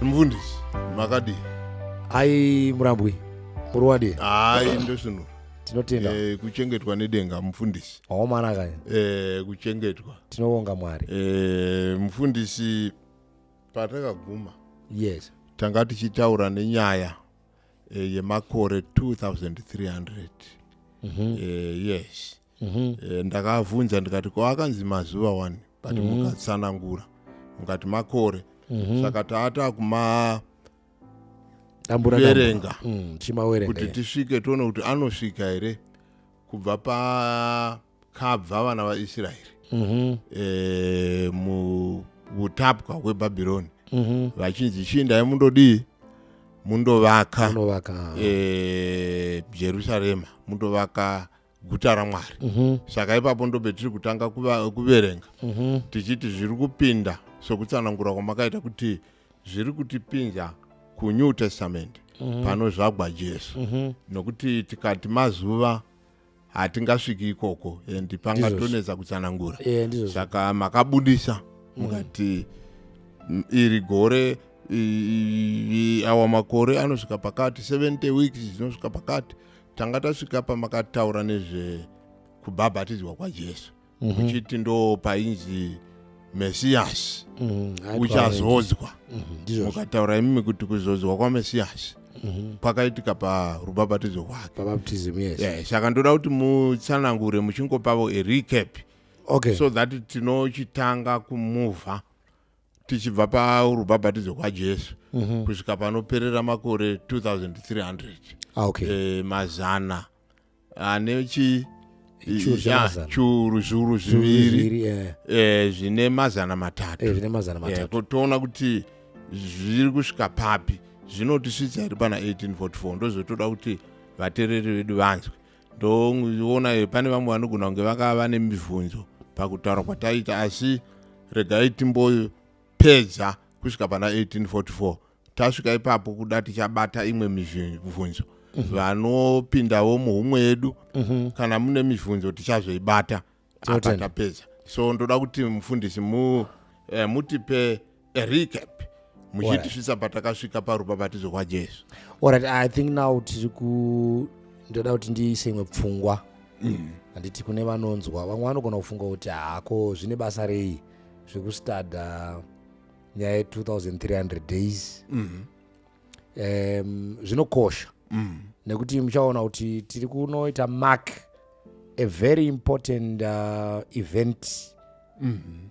Mufundisi, makadii? Ai, Murambwi, muri wadii? Hai, ndosvinura. Tinotenda. Kuchengetwa nedenga, mufundisi. Waomana kanye. Kuchengetwa. Tinovonga Mwari. Mufundisi, patakaguma tanga tichitaura nenyaya yemakore 2300. Yes. Ndakavhunza ndikati, ko akanzi mazuva wani? But mukatsanangura mukati makore. Saka taata kuma dambura. Verenga. Tichimawerenga. Kuti tisvike, tione kuti anosvika here kubva pakabva vana vaIsraeri muutapwa hweBhabhironi, vachinzi, "Chiendai mundodii? Mundovaka Unovaka Jerusarema, mundovaka guta raMwari." Saka ipapo ndobe tiri kutanga kuverenga, tichiti zviri kupinda sokutsanangura kwamakaita kuti zviri kutipinza kuNew Testament, panozvagwa Jesu, nokuti tikati mazuva hatingasviki ikoko and pangatonetsa kutsanangura. Ndizvozvo. Saka makabudisa mukati iri gore awa makore anosvika pakati, 70 weeks dzinosvika pakati. Tanga tasvika pamakataura nezvekubhabhatidzwa kwaJesu, muchiti ndo painzi Mesiyasi uchazodzwa. Ndizvozvo. Mukataura imimi kuti kuzodzwa kwaMesiyasi kwakaitika parubhabhatidzo rwake. Pabaptism, yes. Yeah, saka ndoda kuti mutsanangure muchingopavo a recap so that tinochitanga kumuvha tichibva parubhabhatidzo rwaJesu kusvika panoperera makore 2300. Ah, okay. Mazana ane chi Churu ya, chamazana. churu, zviuru Zviuru zviviri zviviri, zvine mazana 300. Zvine mazana 300. Toona kuti zviri kusvika papi, zvinotisvitsa here pana 1844? Ndozotoda kuti vateereri vedu vanzwe. Ndoona pane vamwe vanogona kunge vakava nemibvunzo pakutaura kwataita, asi regai timbopedza kusvika pana 1844. Tasvika ipapo, kuda tichabata imwe mibvunzo. Vanopindawo muhumwe yedu, kana mune mibvunzo tichazoibata apa Tinotenda. tapedza. So ndoda kuti mufundisi mutipe a recap muchitisvitsa patakasvika parubhabhatidzo rwaJesu. Alright, I think now tiri ku ndoda kuti ndiise imwe pfungwa, handiti? Kune vanonzwa, vamwe vanogona kufunga kuti, hako, zvine basa rei zvekustada nyaya ye2300 days? Zvinokosha nekuti muchaona kuti tiri kunoita mark a very important event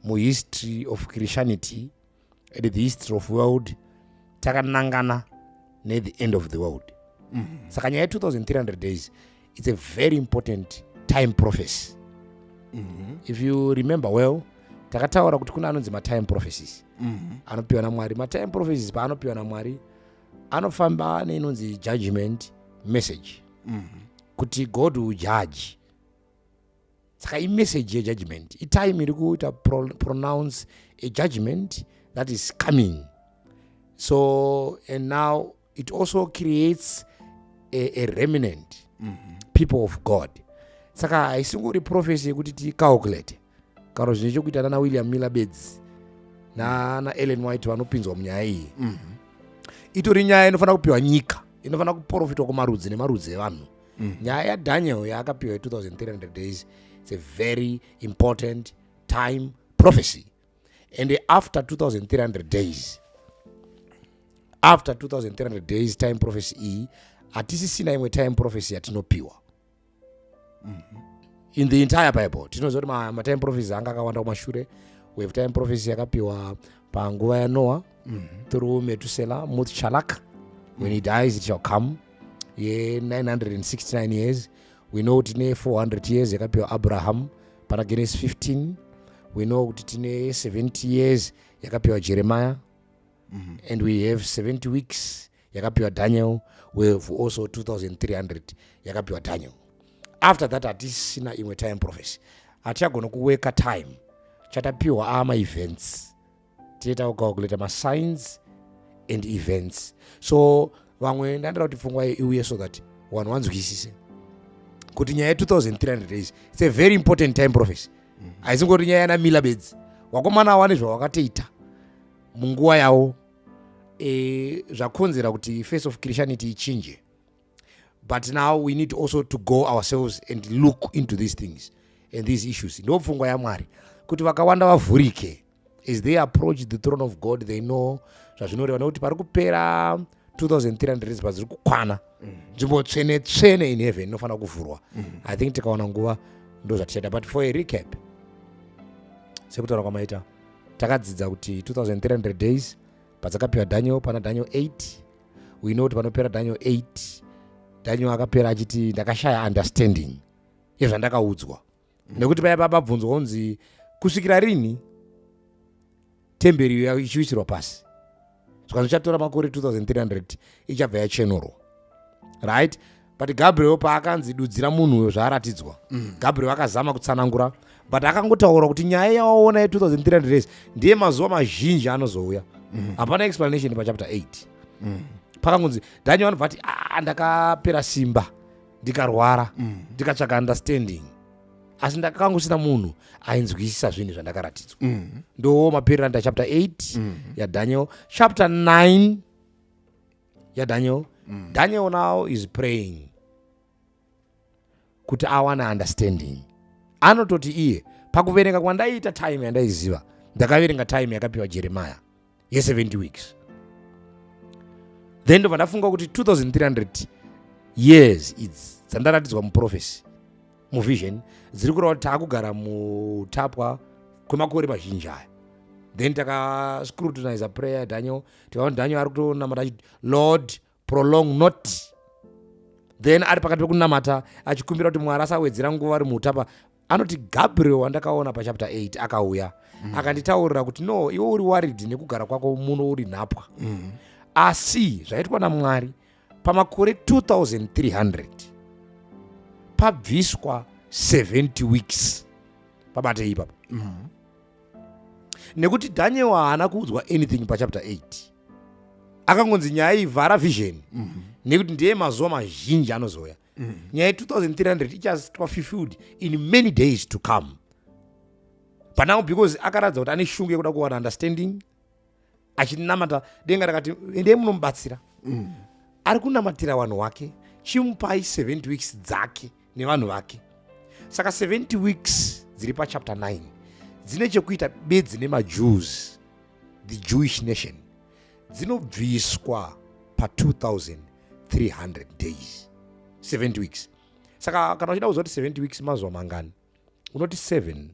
muhistory of Christianity and the history of world, takanangana nethe end of the world. Saka nyaya ye2300 days, it's a very important time prophecy. If you remember well, takataura kuti kuna anonzi matime prophecies anopiwa naMwari. Matime prophecies paanopiwa naMwari, anofamba neinonzi judgment message, kuti God will judge. Saka imessage yejudgment, itime iri kuita pronounce a judgment that is coming. So, and now it also creates a remnant people of God. Saka haisingori prophecy yekuti ticalculate kana zvine chokuita nana William Miller bedzi nana Ellen White vanopinzwa munyaya iyi. Itori nyaya inofanira kupiwa nyika, inofanira kuprofitwa kumarudzi nemarudzi evanhu. Nyaya yaDaniel yaakapiwa ye2300 days, it's a very important time prophecy. And after 2300 days, after 2300 days time prophecy iyi, hatisisina imwe time prophecy yatinopiwa in the entire Bible. Tinoziva kuti matime prophecies anga akawanda kumashure. We have time prophecy yakapiwa panguva yaNoah through Metusela, Muthshalak, when he dies it shall come, ye969 years. We know tine 400 years yakapiwa Abraham pana Genesis 15. We know kuti tine 70 years yakapiwa Jeremiah, and we have 70 weeks yakapiwa Daniel. We have also 2300 yakapiwa Daniel. After that hatisina imwe time prophecy, hatichagona kuweka time. Chatapiwa amaevents, tinoita kucalculata masigns and events. So vamwe, ndandira kuti pfungwa iyi iuye so that vanhu vanzwisise kuti nyaya ye2300 days, it's a very important time prophecy. Haisingori nyaya yana Miller bedzi. Wakomana wane zvawakatoita munguva yavo. Zvakonzera kuti face of Christianity ichinje, but now we need also to go ourselves and look into these things and these issues. Ndo pfungwa yaMwari kuti vakawanda vavhurike. As they approach the throne of God, they know zvazvinoreva, nekuti pari kupera 2300 years, paziri kukwana, nzvimbo tsvene tsvene in heaven inofanira kuvhurwa. I think tikawana nguva ndo zvatichaita, but for a recap, sekutaura kwamaita, takadzidza kuti 2300 days padzakapiwa Daniel pana Daniel 8. We know kuti panopera Daniel 8, Daniel akapera achiti, "Ndakashaya understanding yezvandakaudzwa," nekuti paya pabvunzwa kunzi kusvikira rini temberi iyo ichiwisirwa pasi, zvikanzi ichatora makore 2300, ichabva yachenurwa, right? But Gabriel paakanzi dudzira munhu uyo zvaaratidzwa, Gabriel akazama kutsanangura, but akangotaura kuti nyaya yawaona ye2300 days ndiye mazuva mazhinji anozouya. Hapana explanation pachapter 8. Pakangonzi Daniel anobva ati, "Ah, ndakapera simba, ndikarwara, ndikatsvaka understanding, asi ndakangosina munhu ainzwisisa zvinhu zvandakaratidzwa." Ndo maperero anda chapter 8 yaDaniel. Chapter 9 yaDaniel, Daniel now is praying kuti awane understanding. Anototi iye, pakuverenga kwandaiita time yandaiziva, ndakaverenga time yakapiwa Jeremiah ye70 weeks, then ndobva ndafunga kuti 2300 years idzi dzandaratidzwa muprophecy, muvision, dziri kureva kuti taakugara mutapwa kwemakore mazhinji aya. Then takascrutinize prayer Daniel, tikaona Daniel ari kutonamata achiti, "Lord, prolong not." Then ari pakati pekunamata achikumbira kuti Mwari asawedzera nguva ari muutapa, anoti, "Gabriel wandakaona pachapter 8 akauya, akanditaurira kuti, no, iwe uri worried nekugara kwako muno uri nhapwa, asi zvaitwa naMwari, pamakore 2300 pabviswa 70 weeks." Pabate ipapa, nekuti Daniel haana kuudzwa anything pachapter 8, akangonzi nyaya ivhara vision, nekuti ndiye mazuva mazhinji anozouya. Nyaya ye2300 ichaitwa fulfilled in many days to come. But now, because akaratidza kuti ane shungu yekuda kuwana understanding, achinamata, denga rakati, "Endei munomubatsira, ari kunamatira vanhu vake, chimupai 70 weeks dzake nevanhu vake." Saka 70 weeks dziri pachapter 9 dzine chekuita bedzi nemaJews, the Jewish nation, dzinobviswa pa2300 days, 70 weeks. Saka kana uchida kuziva kuti 70 weeks mazuva mangani, unoti 7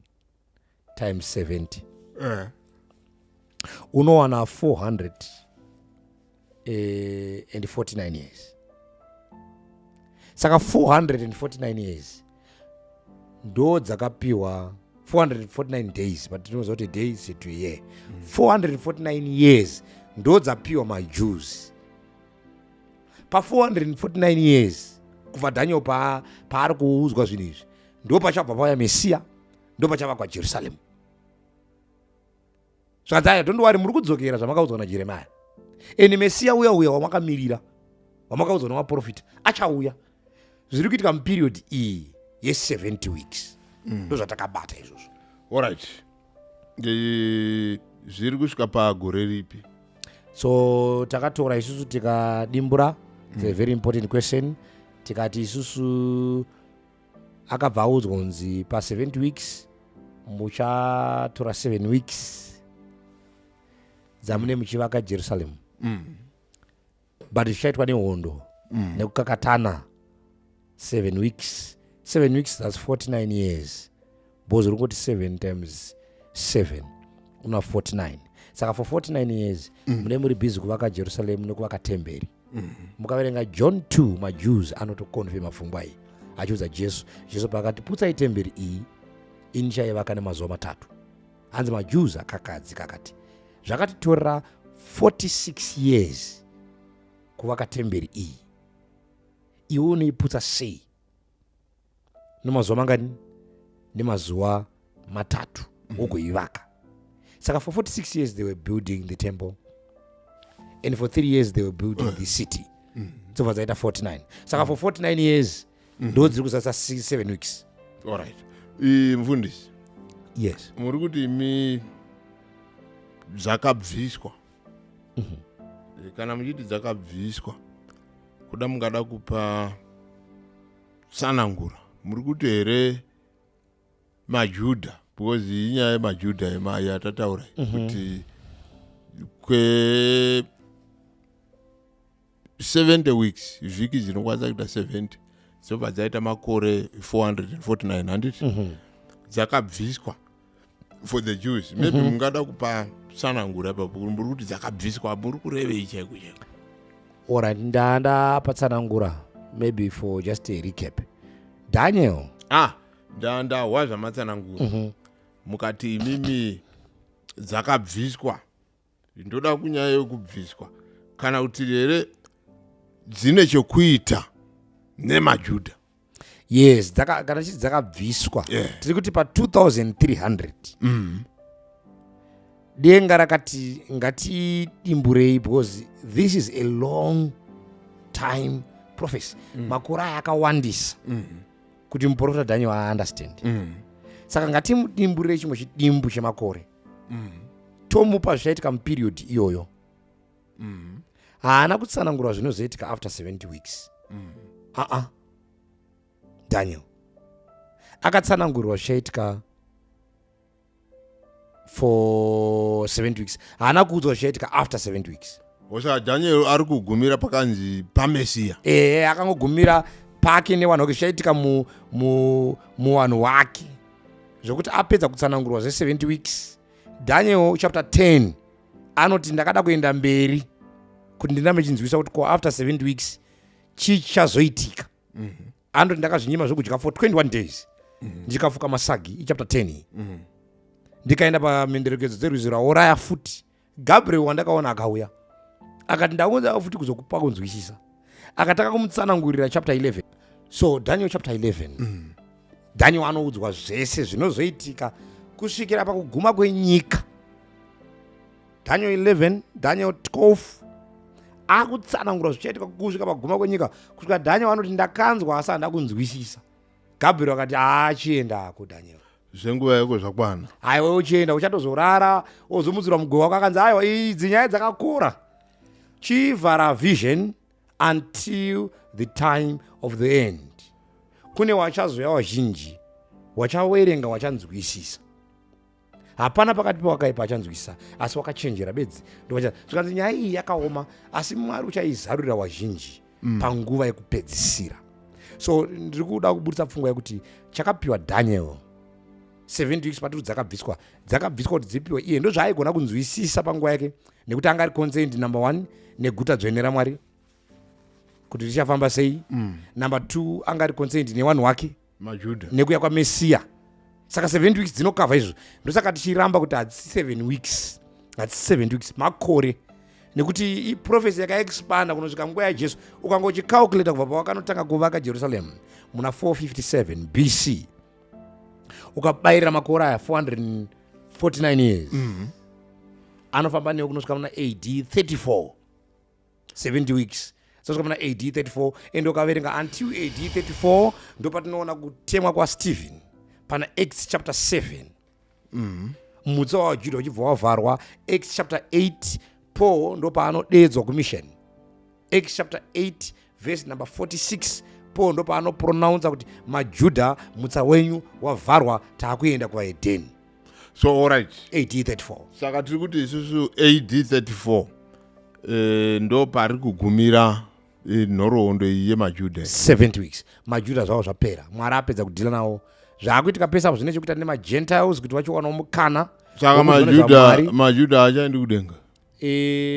times 70, unowana 449 years. Saka 449 years ndo dzakapiwa, 449 days, but tinoziva kuti days to year, 449 years ndo dzapiwa maJews. Pa449 years kubva Daniel paari kuudzwa zvinhu izvi, ndo pachabva pauya Mesiya, ndo pachavakwa Jerusalemu. Zvanzi, "Aya, don't worry, muri kudzokera zvamakaudzwa naJeremaya, ende Mesiya uya uya wamakamirira, wamakaudzwa nemaprofita, achauya." Zviri kuitika muperiod iyi ye70 weeks, ndo zvatakabata izvozvo. Alright, zviri kusvika pagore ripi? So takatora isusu tikadimbura. It's a very important question. Tikati isusu akabva audzwa kunzi pa70 weeks muchatora 7 weeks dzamune muchivaka Jerusalem, but zvichaitwa nehondo nekukakatana 7 weeks. 7 weeks, that's 49 years, because uri kungoti 7 times 7 una 49. Saka for 49 years mune muri busy kuvaka Jerusalem nekuvaka temberi. Mukaverenga John 2, maJews anotoconfirma pfungwa iyi achiudza Jesu. Jesu paakati, "Putsai temberi iyi, ini ndichaivaka nemazuva 3," hanzi maJews akakadzika akati, "Zvakatitorera 46 years kuvaka temberi iyi, iwe unoiputsa sei nemazuva mangani? Nemazuva 3 wogoivaka?" Saka for 46 years they were building the temple, and for 3 years they were building the city, dzobva dzaita 49. Saka for 49 years ndo dziri kuzadzisa 7 weeks. Alright, mufundisi. Yes. Muri kuti imi zvakabviswa. Kana muchiti dzakabviswa, kuda mungada kupa tsanangura, muri kuti here maJudha? Because inyaya yemaJudha yatataura kuti kwe 70 weeks, vhiki dzinokwanisa kuita 70 dzobva dzaita makore 449, handiti? Dzakabviswa for the Jews. Maybe mungada kupa tsanangura ipapo, muri kuti dzakabviswa, muri kurevei chaiko chaiko? Alright, ndapatsanangura. Maybe for just a recap, Daniel. Ah, ndahwa zvamatsanangura. Mukati imimi dzakabviswa, ndoda kunyaya yekubviswa kana kuti here dzine chekuita nemaJudha? Yes, kana chiti dzakabviswa, tiri kuti pa2300 denga rakati ngatidimburei, because this is a long time prophecy. Makore aya akawandisa kuti muprofita Daniel aunderstand. Saka ngatimudimburire chimwe chidimbu chemakore, tomupa zvichaitika muperiod iyoyo. Haana kutsanangurwa zvinozoitika after 70 weeks. Aa, Daniel akatsanangurirwa zvichaitika for 70 weeks, haana kuudzwa zvichaitika after 70 weeks. Saka Daniel ari kugumira pakanzi paMesiya? Ehe, akangogumira pake nevanhu vake, zvichaitika muvanhu wake, zvokuti apedza kutsanangurwa zve70 weeks, Daniel chapter 10 anoti, "Ndakada kuenda mberi kuti ndinambe chinzwisa kuti ko after 70 weeks chii chichazoitika." Anoti, "Ndakazvinyima zvokudya for 21 days, ndikafuka masagi." Ichapter 10 iyi. "Ndikaenda pamhenderekedzo dzerwizi rwaUlai futi. Gabriel wandakaona akauya akati, 'Ndaunza futi kuzokupa kunzwisisa.' Akatanga kumutsanangurira." Chapter 11. So Daniel chapter 11, Daniel anoudzwa zvese zvinozoitika kusvikira pakuguma kwenyika. Daniel 11, Daniel 12, akutsanangura zvichaitika kusvika paguma kwenyika, kusvika Daniel anoti, "Ndakanzwa asi handa kunzwisisa." Gabriel akati, "Achiendako, Daniel." Zvenguva yako zvakwana. Aiwa, uchienda, uchatozorara, ozomutsirwa mugove wako. Akanzi, "Aiwa, idzi nyaya dzakakura, chivhara vision until the time of the end. Kune wachazoya wazhinji wachawerenga, wachanzwisisa. Hapana pakati pewakaipa achanzwisisa, asi wakachenjera bedzi." Zvikanzi, nyaya iyi yakaoma, asi Mwari uchaizarurira wazhinji panguva yekupedzisira. So ndiri kuda kuburitsa pfungwa yekuti chakapiwa Daniel 70 weeks, patiri dzakabviswa, dzakabviswa kuti dzipiwe iye, ndo zvaaigona kunzwisisa panguva yake, nekuti anga ari concerned, number one, neguta dzvene raMwari kuti richafamba sei. Number two, anga ari concerned newanhu wake, maJudha, nekuya kwaMesiya. Saka 70 weeks dzinokavha izvo. Ndosaka tichiramba kuti hadzisi 7 weeks, hadzisi 7 weeks, makore, nekuti iprophecy yakaexpanda kunosvika nguva yaJesu. Ukanga uchicalculata kubva pawakanotanga kuvaka Jerusalem muna 457 BC, ukabayirira makore aya 449 years, anofamba newe kunosvika muna AD 34. 70 weeks sosvika muna AD 34, and ukaverenga until AD 34, ndopatinoona kutemwa kwaStephen pana Acts chapter 7, mutsa waJudha uchibva wavharwa. Acts chapter 8, Paul ndopaanodedzwa kumission. Acts chapter 8 verse number 46, Paul ndopaanopronounsa kuti, "MaJudha, mutsa wenyu wavharwa, taakuenda kuvahedheni." So alright. AD 34. Saka tiri kuti isusu AD 34 ndo pari kugumira nhoroondo iyi yemaJudha. 70 weeks, maJudha zvavo zvapera, Mwari apedza kudhila nawo. Zvaakuitika pese apo zvine chekuita nemaGentiles, kuti vachiwanawo mukana Saka wekuzoona zvaMwari. maJudha achaendi kudenga?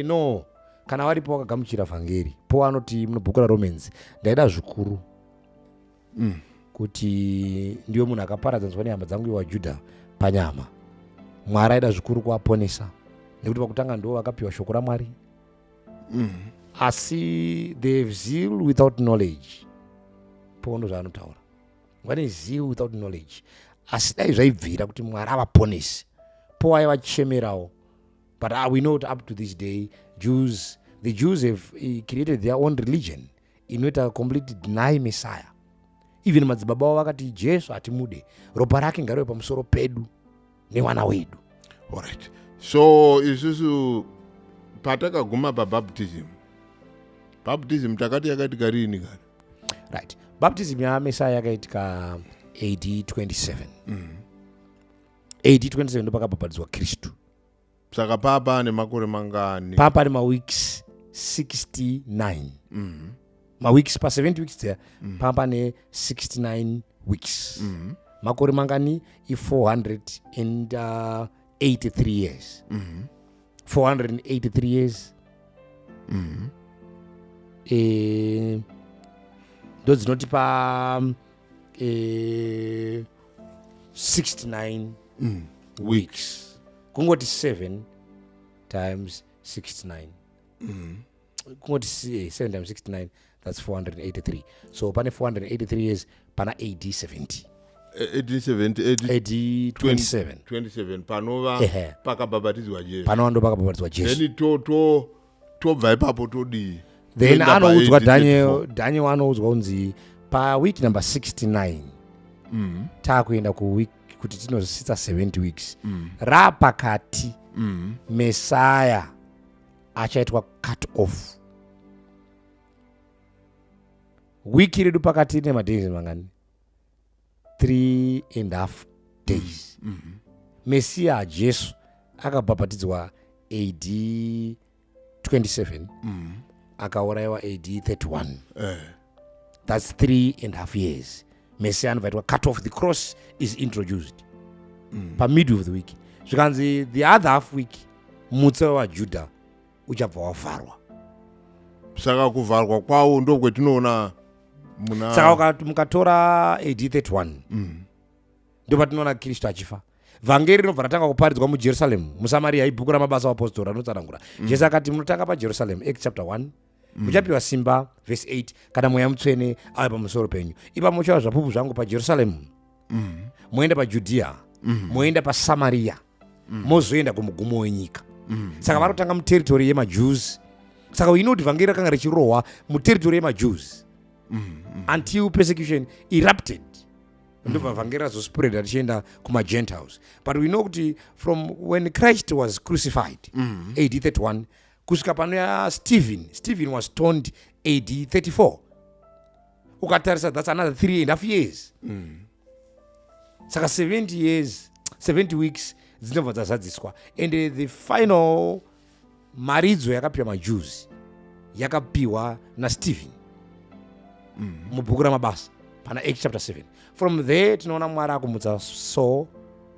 No, kana varipo vakagamuchira vhangeri. Po anoti munobhuku raRomans, "Ndaida zvikuru kuti ndiwe munhu akaparadzaniswa nehama dzangu iwaJudha panyama." Mwari aida zvikuru kuvaponesa, nekuti pakutanga ndo vakapiwa shoko raMwari. Asi they have zeal without knowledge. Pondo zvaanotaura, vane zeal without knowledge, asi dai zvaibvira kuti Mwari avaponese. Po aivachemerawo. But we know that up to this day Jews, the Jews have created their own religion inoita complete deny Messiah. Even madzibaba vavo vakati, "Jesu hatimude, ropa rake ngarive pamusoro pedu nevana wedu." Alright, so isusu Patakaguma pabaptism, baptism takati yakaitika riini kare? Right, baptism yaMesaya yakaitika AD 27. AD 27 ndopakabhabhatidzwa Kristu. Saka papa nemakore mangani? Papa nemaweeks 69. Maweeks pa 70 weeks there. Papa ne 69 weeks. Makore mangani? I483 years. 483 years. Ndo dzinotipa 69 weeks. Kungoti 7 times 69, kungoti 7 times 69, that's 483. So pane 483 years pana AD 70. 1870? AD 27. 27 panova pakabhabhatidzwa Jesu. Panova ndo pakabhabhatidzwa Jesu. Then tobva ipapo todii? Then Toenda pa anoudzwa AD Daniel. 34. Daniel anoudzwa kunzi paweek number 69 taakuenda kuweek kuti tinosvitsa 70 weeks rapakati. Mesaya achaitwa cut off. Wiki redu pakati rine madays mangani? 3 and half days. Mesiya Jesu akabhabhatidzwa AD 27, akaurayiwa AD 31. That's 3.5 years. Mesiya anobva cut off. The cross is introduced pamiddle of the week. Zvikanzi the other half week mutsa wevaJudha uchabva wavharwa. Saka kuvharwa kwawo ndokwetinoona muna Saka mukatora AD 31, ndopatinoona Kristu achifa. Vhangeri rinobva ratanga kuparidzwa muJerusaremu, muSamaria. Ibhuku raMabasa apostori anotsanangura. Jesu akati munotanga paJerusaremu, Acts chapter 1. Muchapiwa simba, vhesi 8, kana Mweya Mutsvene ave pamusoro penyu. Ipapo muchava zvapupu zvangu paJerusaremu, moenda paJudhiya, moenda paSamaria, mozoenda kumugumo wenyika. Saka vari kutanga muterritory yemaJews. Saka we know kuti vhangeri rakanga richirohwa muterritory yemaJews until persecution erupted, ndobva vhangeri razospreada richienda kumagentiles. But we know kuti from when Christ was crucified AD 31 kusvika panoya Stephen, Stephen was stoned AD 34. Ukatarisa, that's another 3.5 years. Saka 70 years, 70 weeks dzinobva dzazadziswa. And the final maridzo yakapiwa maJews yakapiwa naStephen mubhuku raMabasa pana Acts chapter 7. From there tinoona Mwari akumutsa Saul,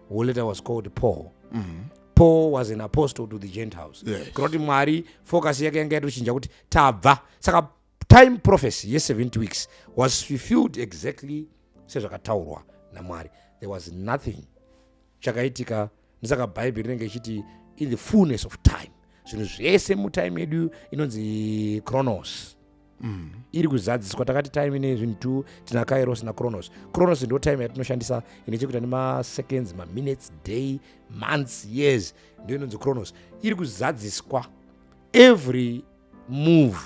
who later was called Paul. Paul was an apostle to the Gentiles. Kureva kuti Mwari focus yake yanga yatochinja kuti tabva. Saka time prophecy ye70 weeks was fulfilled exactly sezvakataurwa naMwari. There was nothing chakaitika. Ndosaka Bhaibheri rinenge ichiti in the fullness of time. Zvinhu zvese mutime yedu inonzi chronos iri kuzadziswa. Takati time ine zvinhu two: tina kairos nachronos. Chronos ndo time yatinoshandisa ine chekuita nemaseconds, maminutes, day, months, years. Ndo inonzi chronos. Iri kuzadziswa. Every move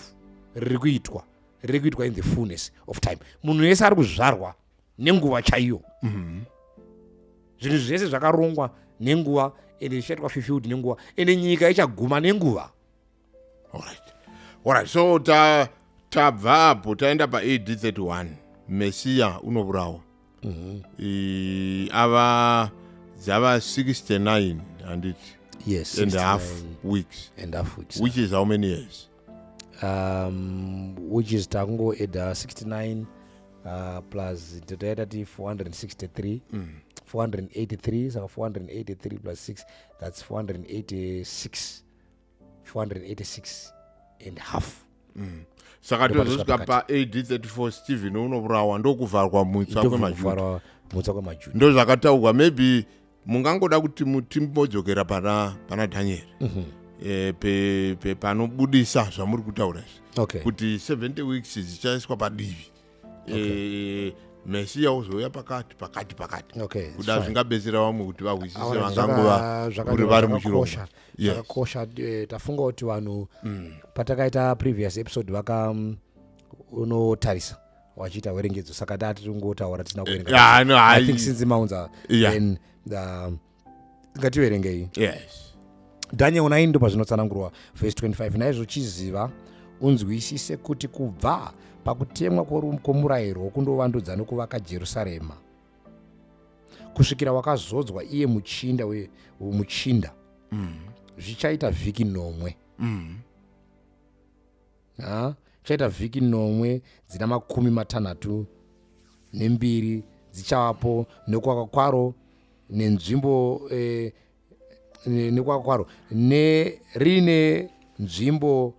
riri kuitwa, riri kuitwa in the fullness of time. Munhu wese ari kuzvarwa nenguva chaiyo. Zvinhu zvese zvakarongwa nenguva, ende zvichaitwa fulfilled nenguva, ende nyika ichaguma nenguva. Alright, so ta tabva apo taenda paAD 31, Mesiya unovurawa. Ava dzava 69, handiti? Yes. And a half 69 weeks. And half weeks. Which is how many years? Which is takungoadda 69 plus totaita ti 463, 483. Saka 483 plus 6, that's 486, 486 and half. Saka Ndopa tozosvika tosvika paAD 34, Stephen unovurawa, ndokuvharwa mutsa kwemaJudha. Ndokuvharwa mutsa kwemaJudha. Ndo zvakataurwa. Maybe mungangoda kuti mutimbodzokera pana Dhanieri panobudisa zvamuri kutaura izvi kuti 70 weeks dzichaiswa padivi, Mesiya uzouya pakati pakati pakati. Okay, it's Kuda fine. zvingabetsera vamwe kuti vahwisise Alright, vangangova uri vari muchirongwa. zvakakosha. Yes. Zvakakosha. Tafunga kuti vanhu patakaita previous episode vaka unotarisa vachiita hwerengedzo, saka taa tiri kungotaura tisina kuverenga. Yeah, no, I think since maunza, then ngativerengei. Yes. Daniel 9 ndopazvinotsanangurwa vhesi 25. Naizvo chiziva unzwisise kuti kubva pakutemwa kwomurayiro wokundovandudza nokuvaka Jerusarema kusvikira wakazodzwa iye muchinda wemuchinda zvichaita vhiki nomwe. Ha, chaita vhiki nomwe dzina 62 dzichavapo nekuwaka kwaro nenzvimbo nekuwaka kwaro nerine nzvimbo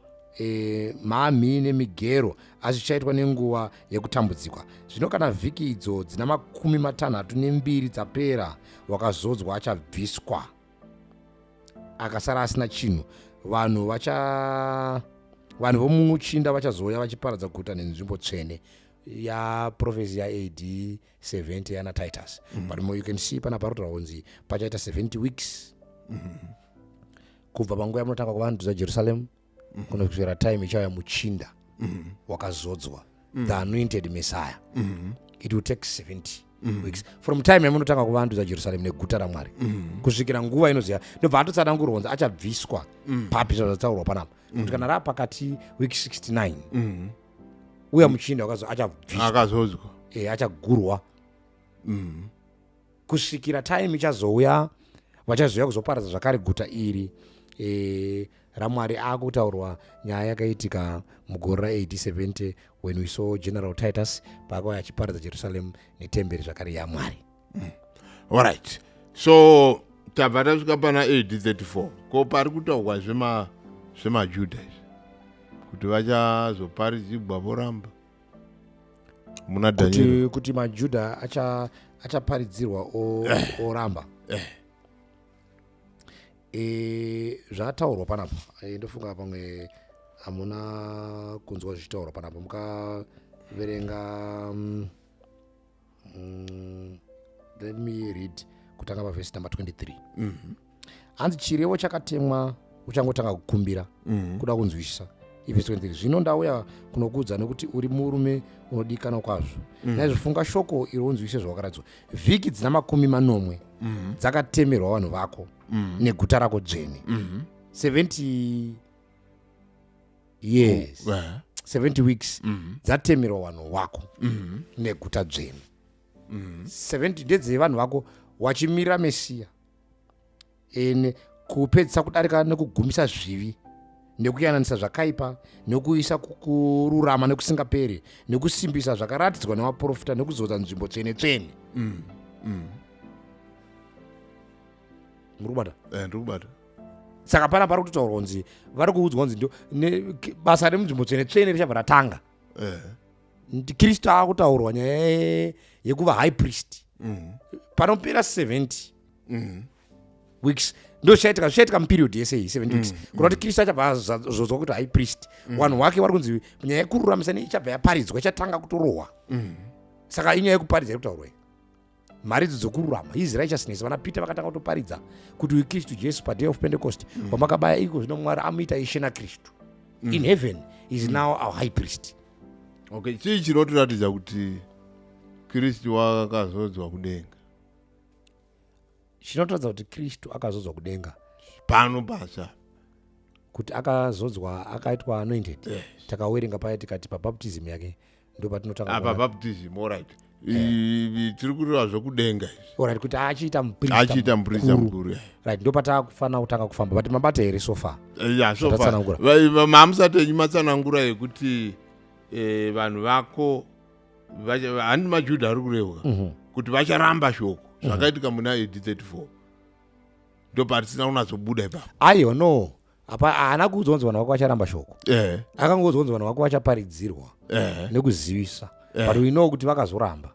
mhamhi nemigero, asi zvichaitwa nenguva yekutambudzikwa. Zvino kana vhiki idzo dzina 62 dzapera, wakazodzwa achabviswa, akasara asina chinhu. Vanhu vomuchinda vachazouya vachiparadza guta nenzvimbo tsvene. Yaprophecy yaAD 70 yana Titus. But you can see pana parotaura kunzi pachaita 70 weeks kubva panguva yamunotanga kuvandudza Jerusalem kunosvikira time ichauya muchinda wakazodzwa, the anointed Messiah. It will take 70 weeks from time yamunotanga kuvandudza Jerusalem neguta raMwari kusvikira nguva inoziya. Ndobva atotsanangurwa kunzi achabviswa papi, zvazvataurwa panapa, kuti kana raa pakati week 69 uya muchinda wakazo achabviswa. Akazodzwa. Achagurwa kusvikira time ichazouya, vachazouya kuzoparadza zvakare guta iri raMwari. Akutaurwa nyaya yakaitika mugore raAD 70 when we saw General Titus paakauya achiparadza Jerusalem netemberi zvakare yaMwari. Alright, so tabva tasvika pana AD 34. Ko pari kutaurwa zvemaJudha izvi kuti vachazoparidzigwa voramba muna Daniel? Kuti maJudha achaparidzirwa oramba. Zvataurwa panapa, ndofunga pamwe hamuna kunzwa zvichitaurwa panapa. Mukaverenga let me read kutanga pavhesi number 23. Hanzi chirevo chakatemwa uchangotanga kukumbira kuda kunzwisisa. Ivhesi 23: "Zvino ndauya kunokuudza nekuti uri murume unodikanwa kwazvo. Naizvo funga shoko iro unzwisise zvawakaratidzwa. Vhiki dzina 70 dzakatemerwa vanhu vako neguta rako dzvene." 70 years. 70 weeks dzatemerwa vanhu vako neguta dzvene. 70 ndedzevanhu vako wachimirira Mesiya ene kupedzisa kudarika nekugumisa zvivi nekuyananisa zvakaipa nekuisa kururama nekusingaperi nekusimbisa zvakaratidzwa nevaprofita nekuzodza nzvimbo tsvene tsvene. Muri kubata? Ndiri kubata. Saka pana pari kutotaurwa kunzi vari kuudzwa kunzi ndo basa remunzvimbo tsvene tsvene richabva ratanga. Kristu akutaurwa nyaya yekuva high priest. Panopera 70 weeks ndo zvichaitika, zvichaitika muperiod yese iyi, 70 weeks, kuda kuti Kristu achabva azodzwa kuti high priest. Vanhu vake vari kunzi nyaya yekururamisa ichabva yaparidzwa, ichatanga kutorohwa. Saka inyaya yekuparidza iri kutaurwa iyi, mharidzo dzokururama, his righteousness. Vana Peter vakatanga kutoparidza kuti uyu Kristu Jesu paday of Pentecost wamakabaya, iko zvino Mwari amuita Ishe naKristu. In heaven is now our high priest. Okay, chii chinotiratidza kuti Kristu wakazodzwa kudenga? Chinotaridza kuti Kristu akazodzwa kudenga? Pano basa. Kuti akazodzwa, akaitwa anointed? Yes. Takawerenga paya tikati pabaptism yake ndo patinotanga Apa kuona. Baptism, alright. Tiri kureva zvokudenga izvi. Alright, kuti achiita muprista Achiita muprista mukuru. mukuru. Right, ndo pataakufanira kutanga kufamba, but mabata here so far? Ya, so far. Zvatatsanangura. Mamusati enyu matsanangura yekuti vanhu vako handi maJudha ari kurehwa kuti vacharamba shoko, zvakaitika muna AD 34. Ndo patisina kunatsobuda ipapo. Aiwa, no, apa haana kuudzwa kunzi vanhu vako vacharamba shoko. Akangoudzwa kunzi vanhu vako vachaparidzirwa nekuzivisa, but we know kuti vakazoramba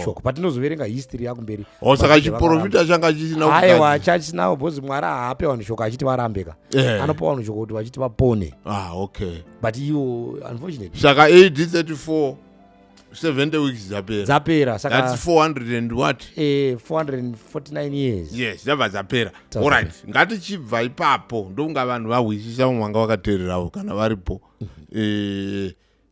shoko patinozoverenga history yakumberi. Oh, saka chiprofita changa chisina Aiwa, kugadzira. Chachisinawo, because Mwari haape vanhu shoko achiti varambeka. Anopa vanhu shoko kuti vachiti vapone. Ah, okay. But iwo unfortunately Saka AD 34, 70 weeks dzapera. Dzapera, saka That's 400 and what? 449 years. Yes, dzabva dzapera. Dzabva. Alright, ngatichibva ipapo, ndokunga vanhu vahwisisa, vamwe vanga vakateererawo kana varipo.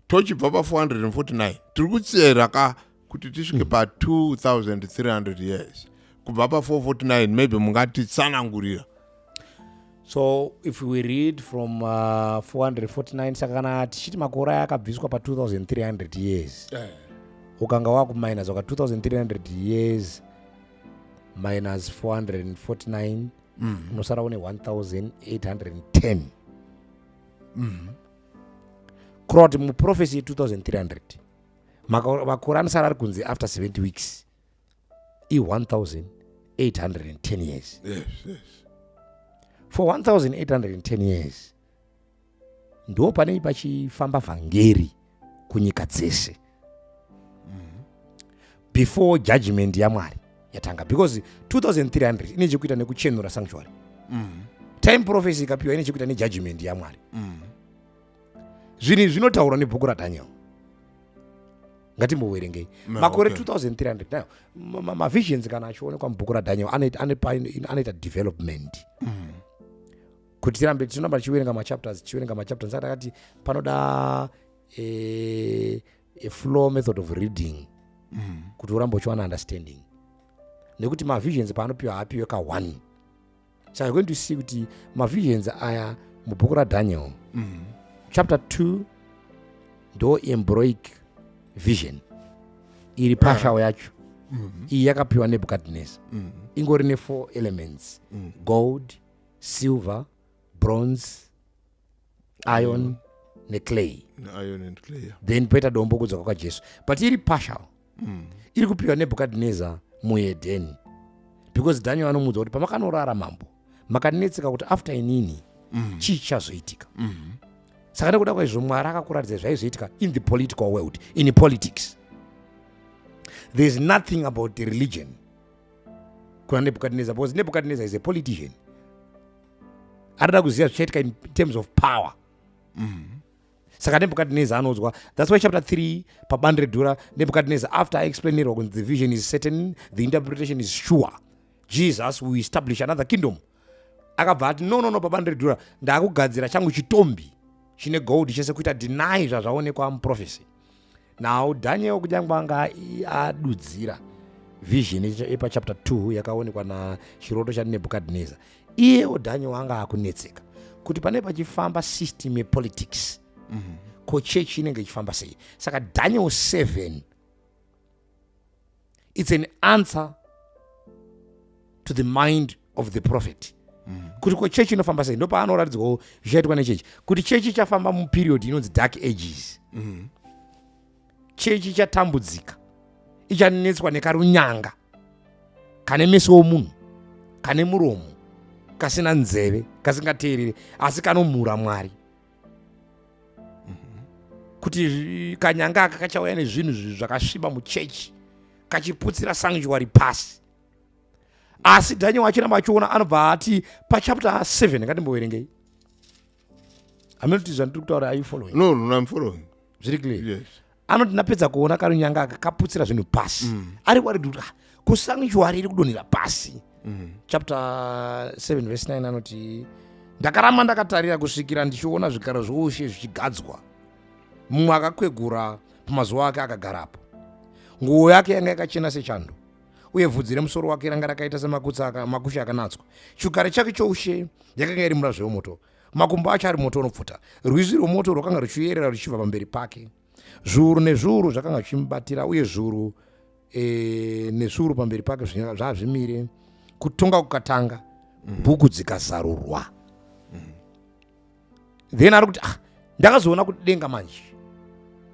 Tochibva pa449, tiri kutsera ka kuti tisvike pa2300 years kubva pa449. Maybe mungatitsanangurira. So if we read from 449, saka kana tichiti makore aya akabviswa pa2300 years, ukanga wakuminus waka 2300 years minus 449, unosara une 1810. Kureva kuti muprophecy ye2300, makore anosara ari kunze after 70 weeks i1810 years. For 1810 years ndo panei pachifamba vhangeri kunyika dzese before judgment yaMwari yatanga, because 2300 ine chekuita nekuchenura sanctuary. Time prophecy ikapiwa ine chekuita nejudgment yaMwari. Zvinhu izvi zvinotaurwa nebhuku raDaniel. Ngatimboverengei makore 2300. Now mavisions kana achionekwa mubhuku raDaniel anoita development kuti tirambe tinoramba tichiverenga machapters, tichiverenga machapters. Saka takati panoda a flow method of reading kuti urambe uchiwana understanding, nekuti mavisions paanopiwa haapiwe ka1. Saka you're going to see kuti mavisions aya mubhuku raDaniel, chapter 2 ndo embroic vision iri partial yacho. Iyi yakapiwa Nebukadnezar, ingori ne4 elements: gold, silver, bronze, iron neclay. Iron and clay, yeah. Then poita dombo, kudzoka kwaJesu, but iri partial, iri kupiwa Nebukadnezar muEdheni, because Daniel anomuudza kuti pamakanorara, mambo, makanetseka kuti after inini chii chichazoitika. Saka nekuda kwaizvo Mwari akakuratidza zvaizoitika in the political world. In politics there is nothing about the religion kuna Nebukadnezar, because Nebukadnezar is a politician, arida kuziva zvichaitika in terms of power. Saka Nebukadnezar anonzwa. That's why chapter 3 pabani reDhura, Nebukadnezar, after aexplainerwa kunzi the vision is certain, the interpretation is sure, Jesus will establish another kingdom, akabva ati, No, no, no, pabani reDhura ndaakugadzira changu chitombi chine gold chese," kuita deny zvazvaonekwa muprophecy. Now Daniel, kunyange anga adudzira vision yepachapter 2 yakaonekwa nachiroto chaNebukadnezar, iyewo Daniel anga akunetseka kuti pane pachifamba system yepolitics, ko chechi inenge ichifamba sei? Saka Daniel 7, it's an answer to the mind of the prophet kuti ko chechi inofamba sei. Ndopaanoratidzwawo zvichaitwa nechechi, kuti chechi ichafamba muperiod inonzi Dark Ages. Chechi ichatambudzika, ichanetswa nekarunyanga kane meso omunhu, kane muromo, kasina nzeve, kasingateereri, asi kanomhura Mwari, kuti kanyanga aka kachauya nezvinhu zvakasviba muchechi, kachiputsira sanctuary pasi. Asi Daniel achiramba achiona, anobva ati pachapter 7, ngatimboverengei. Haminoti zvandiri kutaura, are you following? No, I'm following. Zviri clear? Yes. Anoti, "Ndapedza kuona karunyanga aka kaputsira zvinhu pasi," ari worried kuti, "Ah, kusanctuary iri kudonhera pasi." Chapter 7 verse 9 anoti, "Ndakaramba ndakatarira kusvikira ndichiona zvigaro zvoushe zvichigadzwa, mumwe akakwegura pamazuva ake akagarapo. Nguo yake yanga yakachena sechando, uye bvudzi remusoro wake ranga rakaita semakushe akanatswa. Chigaro chake choushe yakanga iri murazvo wemoto, makumbo acho ari moto unopfuta. Rwizi rwomoto rwakanga ruchiyerera ruchibva pamberi pake. Zviuru nezviuru zvakanga zvichimubatira, uye zviuru nezviuru pamberi pake zvazvimire. Kutonga kukatanga, bhuku dzikazarurwa." Then ari kuti, "Ah, ndakazoona kuti denga manje."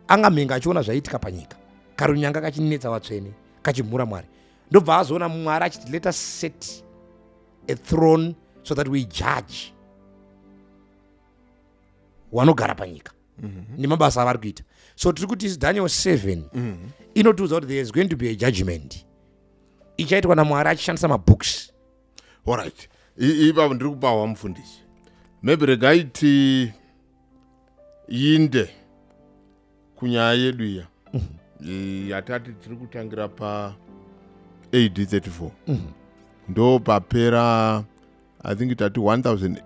Anga mhenga achiona zvaiitika panyika, karunyanga kachinetsa vatsvene, kachimhura Mwari. Ndobva azoona Mwari achiti, "Let us set a throne so that we judge vanogara panyika nemabasa avari kuita." So tiri kuti Daniel 7 inotiudza kuti there is going to be a judgment ichaitwa naMwari achishandisa mabooks. Alright, ipapo ndiri kupawa, mufundisi. Maybe regai tiinde kunyaya yedu iya yatati tiri kutangira pa AD 34, ndo papera, I think tati 1000,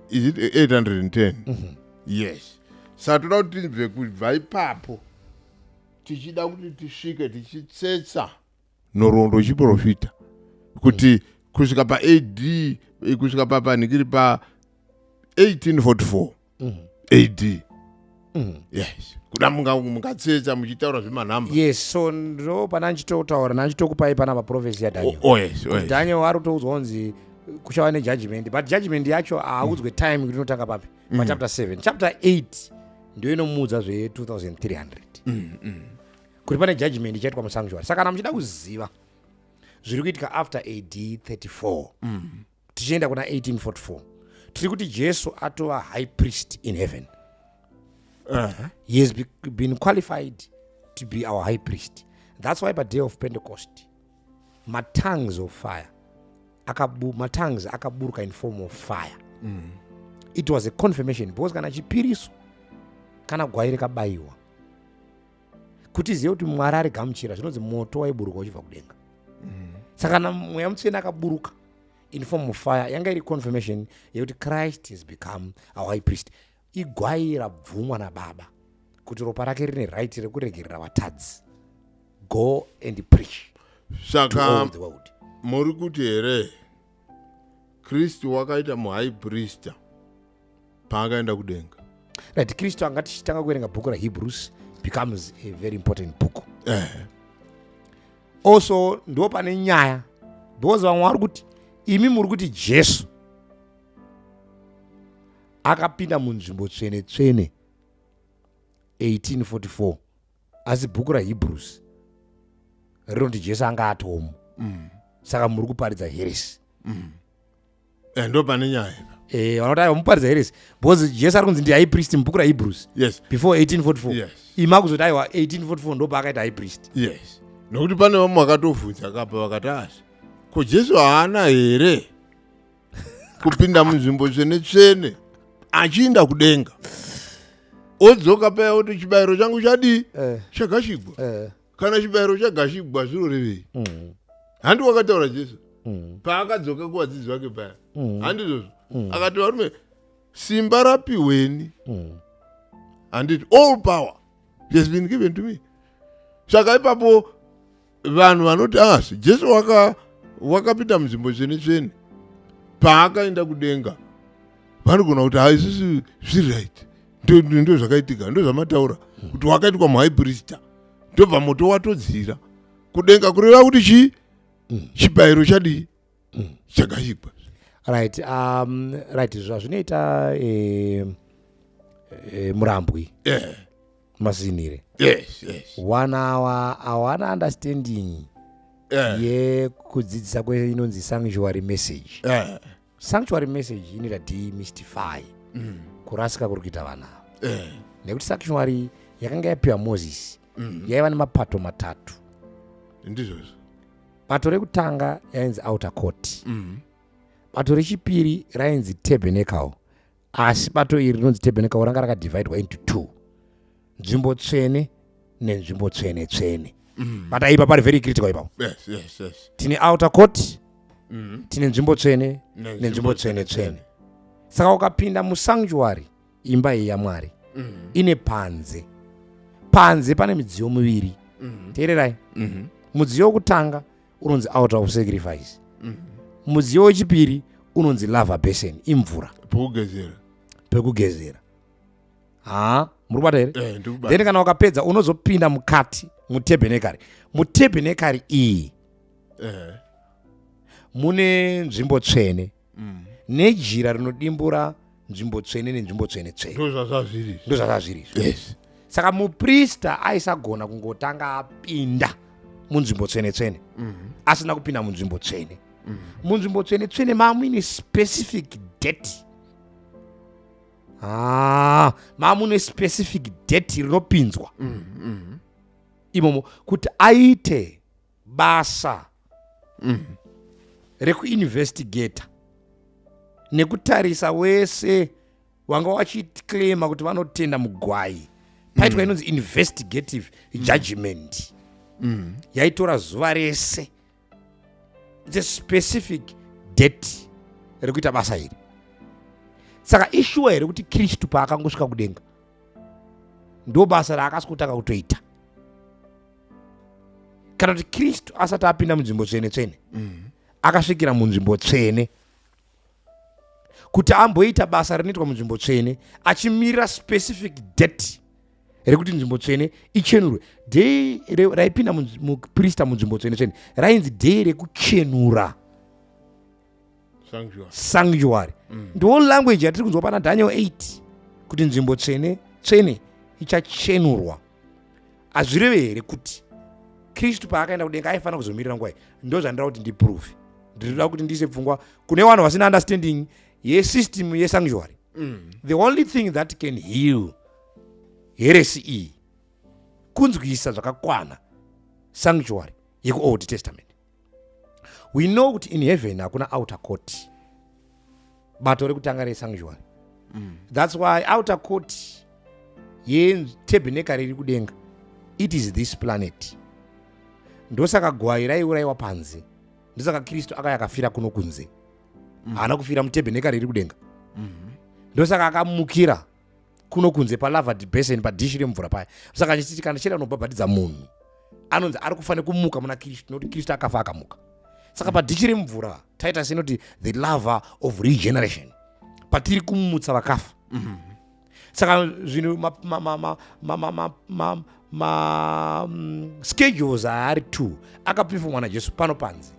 is it 810? Yes. Saka toda kuti tibve kubva ipapo, tichida kuti tisvike tichitsetsa nhoroondo yechiprofita kuti kusvika paAD kusvika papanhikiri pa 1844 AD. Yes, kuda mungatsetsa muchitaura zvemanhamba. Yes, so ndo pana ndichitotaura, nandichitokupai pana paprophecy yaDaniel. Oh, yes, oh, yes. Daniel ari kutoudzwa kunzi kuchava nejudgment, but judgment yacho haaudzwe time kuti inotanga papi. Pachapter 7, chapter 8 ndio inomuudza zve2300 kuti pane judgment ichaitwa musanctuary. Saka kana muchida kuziva zviri kuitika after AD 34 tichienda kuna 1844, tiri kuti Jesu atova high priest in heaven. He has been qualified to be our high priest. That's why paday of Pentecost matongues of fire matongues akaburuka in form of fire. It was a confirmation, because kana chipiriso kana gwai rikabayiwa kuti izive kuti Mwari arigamuchira, zvinonzi moto waiburuka uchibva kudenga. Saka kana Mweya Mutsvene akaburuka in form of fire, yanga iri confirmation yekuti Christ has become our high priest. Igwai rabvumwa naBaba kuti ropa rake rine right rekuregerera vatadzi. Go and preach to Saka all the world. Muri kuti here Kristu wakaita muhigh priest paakaenda kudenga? Right, Kristu anga, tichitanga kuverenga bhuku raHebrews, becomes a very important book. Also ndo pane nyaya, because vamwe vari kuti, imi muri kuti Jesu akapinda munzvimbo tsvene tsvene 1844, asi bhuku raHebrews rinoti Jesu anga atomo. Saka muri kuparidza heresy. Ndo pane nyaya ipa. Vanoti aiwa, muparidza heresy because Jesu ari kunzi ndi high priest mubhuku raHebrews before 1844. Imi akuzoti aiwa, 1844 ndo paakaita high priest. Yes, nokuti pane vamwe vakatovhunza kapa vakati, asi ko Jesu haana here kupinda munzvimbo tsvene tsvene achiinda kudenga, odzoka paya oti, "Chibayiro changu chadii?" Chagashigwa. Kana chibayiro chagashigwa, zvinorevei? Handi wakataura Jesu paakadzoka kuvadzidzi vake paya? Handizvozvo? Akati, "Varume, simba rapiweni." Handiti all power has been given to me? Saka ipapo vanhu vanoti asi Jesu wakapinda munzvimbo tsvene tsvene paakaenda kudenga, vanogona kuti, "Ha, isusu zviri right, ndo zvakaitika, ndo zvamataura kuti wakaitwa muhigh priest, ndobva moto watodzira kudenga, kureva kuti chii? Chibayiro chadii? Chagashigwa." Right, right, zvazvinoita murambwi masinire wana awana understanding yekudzidzisa kweinonzi sanctuary message. Sanctuary message inoita demystify kurasika kuri kuita vanhu ava, nekuti sanctuary yakanga yapiwa Moses yaiva nemapato matatu. Ndizvozvo. Bato rekutanga yainzi outer court. Bato rechipiri rainzi tabernacle, asi bato iri rinonzi tabernacle ranga rakadivhaidwa into two, nzvimbo tsvene nenzvimbo tsvene tsvene. But aipa pari very critical ipapo. Tine outer court, tine nzvimbo tsvene nenzvimbo tsvene tsvene. Saka ukapinda musanctuary, imba iyi yaMwari, ine panze. Panze pane midziyo miviri. Teererai. Mudziyo wokutanga unonzi altar of sacrifice. Mudziyo wechipiri unonzi laver basin, imvura. Pokugezera. Pekugezera. Ha, muri kubata here? Eh, ndikubata. Then kana wakapedza unozopinda mukati mutabernacle. Mutabernacle iyi mune nzvimbo tsvene nejira rinodimbura nzvimbo tsvene nenzvimbo tsvene tsvene. Ndo zvazvazviri. Ndo zvazvazviri izvo. Saka muprista aisagona kungotanga apinda munzvimbo tsvene tsvene asina kupinda munzvimbo tsvene. Munzvimbo tsvene tsvene mamuine specific date. Ah, mamune specific date rinopinzwa imomo kuti aite basa rekuinvestigata nekutarisa wese wanga wachiclaima kuti vanotenda mugwai. Paitwa inonzi investigative judgment yaitora zuva rese. It's a specific date rekuita basa iri. Saka ishuwa here kuti Kristu paakangosvika kudenga ndo basa raakasi kutanga kutoita, kana kuti Kristu asati apinda munzvimbo tsvene tsvene akasvikira munzvimbo tsvene? Kuti amboita basa rinoitwa munzvimbo tsvene achimirira specific date rekuti nzvimbo tsvene ichenurwe. Day raipinda muprista munzvimbo tsvene tsvene rainzi day rekuchenura sanctuary. Ndo language yatiri kunzwa pana Daniel 8 kuti nzvimbo tsvene tsvene ichachenurwa. Hazvireve here kuti Kristu paakaenda kudenga aifanira kuzomirira nguva iyi? Ndo zvandira kuti ndiprove. Ndinoda kuti ndiise pfungwa kune vanhu vasina understanding yesystem yesanctuary. The only thing that can heal heresy iyi kunzwisa zvakakwana sanctuary yekuOld Testament. We know kuti in heaven hakuna outer court, bato rekutanga resanctuary. That's why outer court yetabernacle riri kudenga, it is this planet. Ndosaka gwai raiurayiwa panze, ndosaka Kristu akauya akafira kuno kunze. Haana kufira mutabernacle riri kudenga. Ndosaka akamukira kuno kunze palaver basin, padhishi remvura paya. Saka achiti kana chienda unobhabhatidza munhu, anonzi ari kufanira kumuka muna Kristu, nokuti Kristu akafa akamuka. Saka padhishi remvura, Titus inoti the laver of regeneration, patiri kumutsa vakafa. Saka zvinhu ma schedules aari two akaperformwa naJesu pano panze.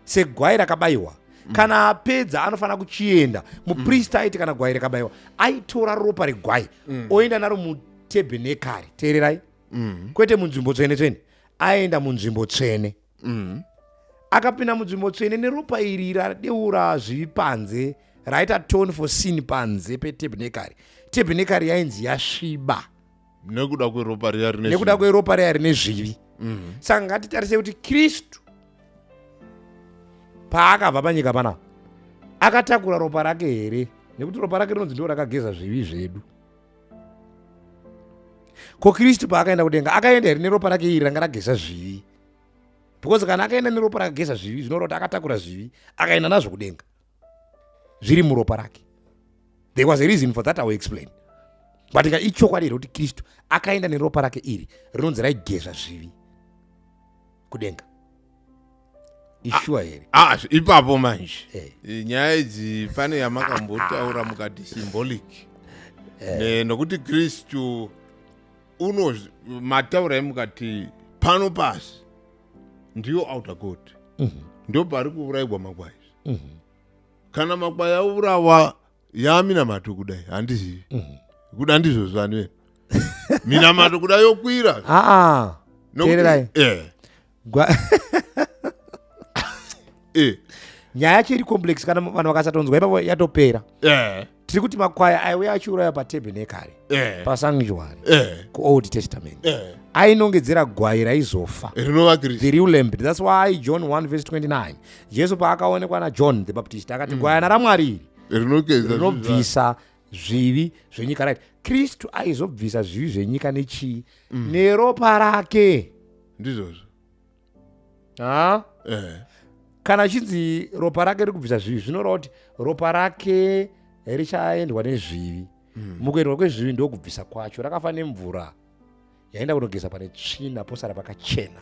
Segwai rakabayiwa. Kana apedza anofanira kuchienda muprista. Aiti kana gwai rakabayiwa, aitora ropa regwai, oenda naro mutabernacle. Teererai. Kwete munzvimbo tsvene tsvene, aenda munzvimbo tsvene. Akapinda munzvimbo tsvene neropa iri radeura zvivi panze, raita atone for sin panze petabernacle. Tabernacle yainzi yasviba nekuda kweropa riya rine nekuda kweropa riya rine zvivi. Saka ngatitarise kuti Kristu paakabva panyika panapa akatakura ropa rake here? Nekuti ropa rake rinonzi ndo rakageza zvivi zvedu. Ko Kristu paakaenda kudenga akaenda here neropa rake iri ranga rageza zvivi? Because kana akaenda neropa rakageza zvivi, zvinoreva kuti akatakura zvivi akaenda nazvo kudenga zviri muropa rake. There was a reason for that, I will explain. But ka ichokwadi here kuti Kristu akaenda neropa rake iri rinonzi raigeza zvivi kudenga? Ishuwa here? Ah, ipapo manje nyaya idzi pane yamakambotaura mukati symbolic. Nokuti Kristu uno mataurai mukati pano pasi ndiyo outer court, ndo pari kuurayigwa makwai. Kana makwai aurawa, yaminamato kudai, handizivi kuda ndizvo zvani venu minamato kuda yokwira. Aa, teererai. Nyaya yacho iri complex. Kana vanhu vakasatonzwa ipapo, yatopera. Tiri kuti makwaya aiuya achiuraya patabernacle, pasanctuary kuOld Testament, ainongedzera gwai raizofa, rinova Kristu, the real lamb. That's why John 1 verse 29, Jesu paakaonekwa naJohn the Baptist akati, "Gwayana raMwari iri rinogeza rinobvisa zvivi zvenyika." Right, Kristu aizobvisa zvivi zvenyika nechii? Neropa rake. Ndizvozvo. Ha? Kana chinzi ropa rake riri kubvisa zvivi, zvinoreva kuti ropa rake richaendwa nezvivi. Mukuendwa kwezvivi ndokubvisa kwacho. Rakafa nemvura yaenda kunogeza pane tsvina, posara pakachena.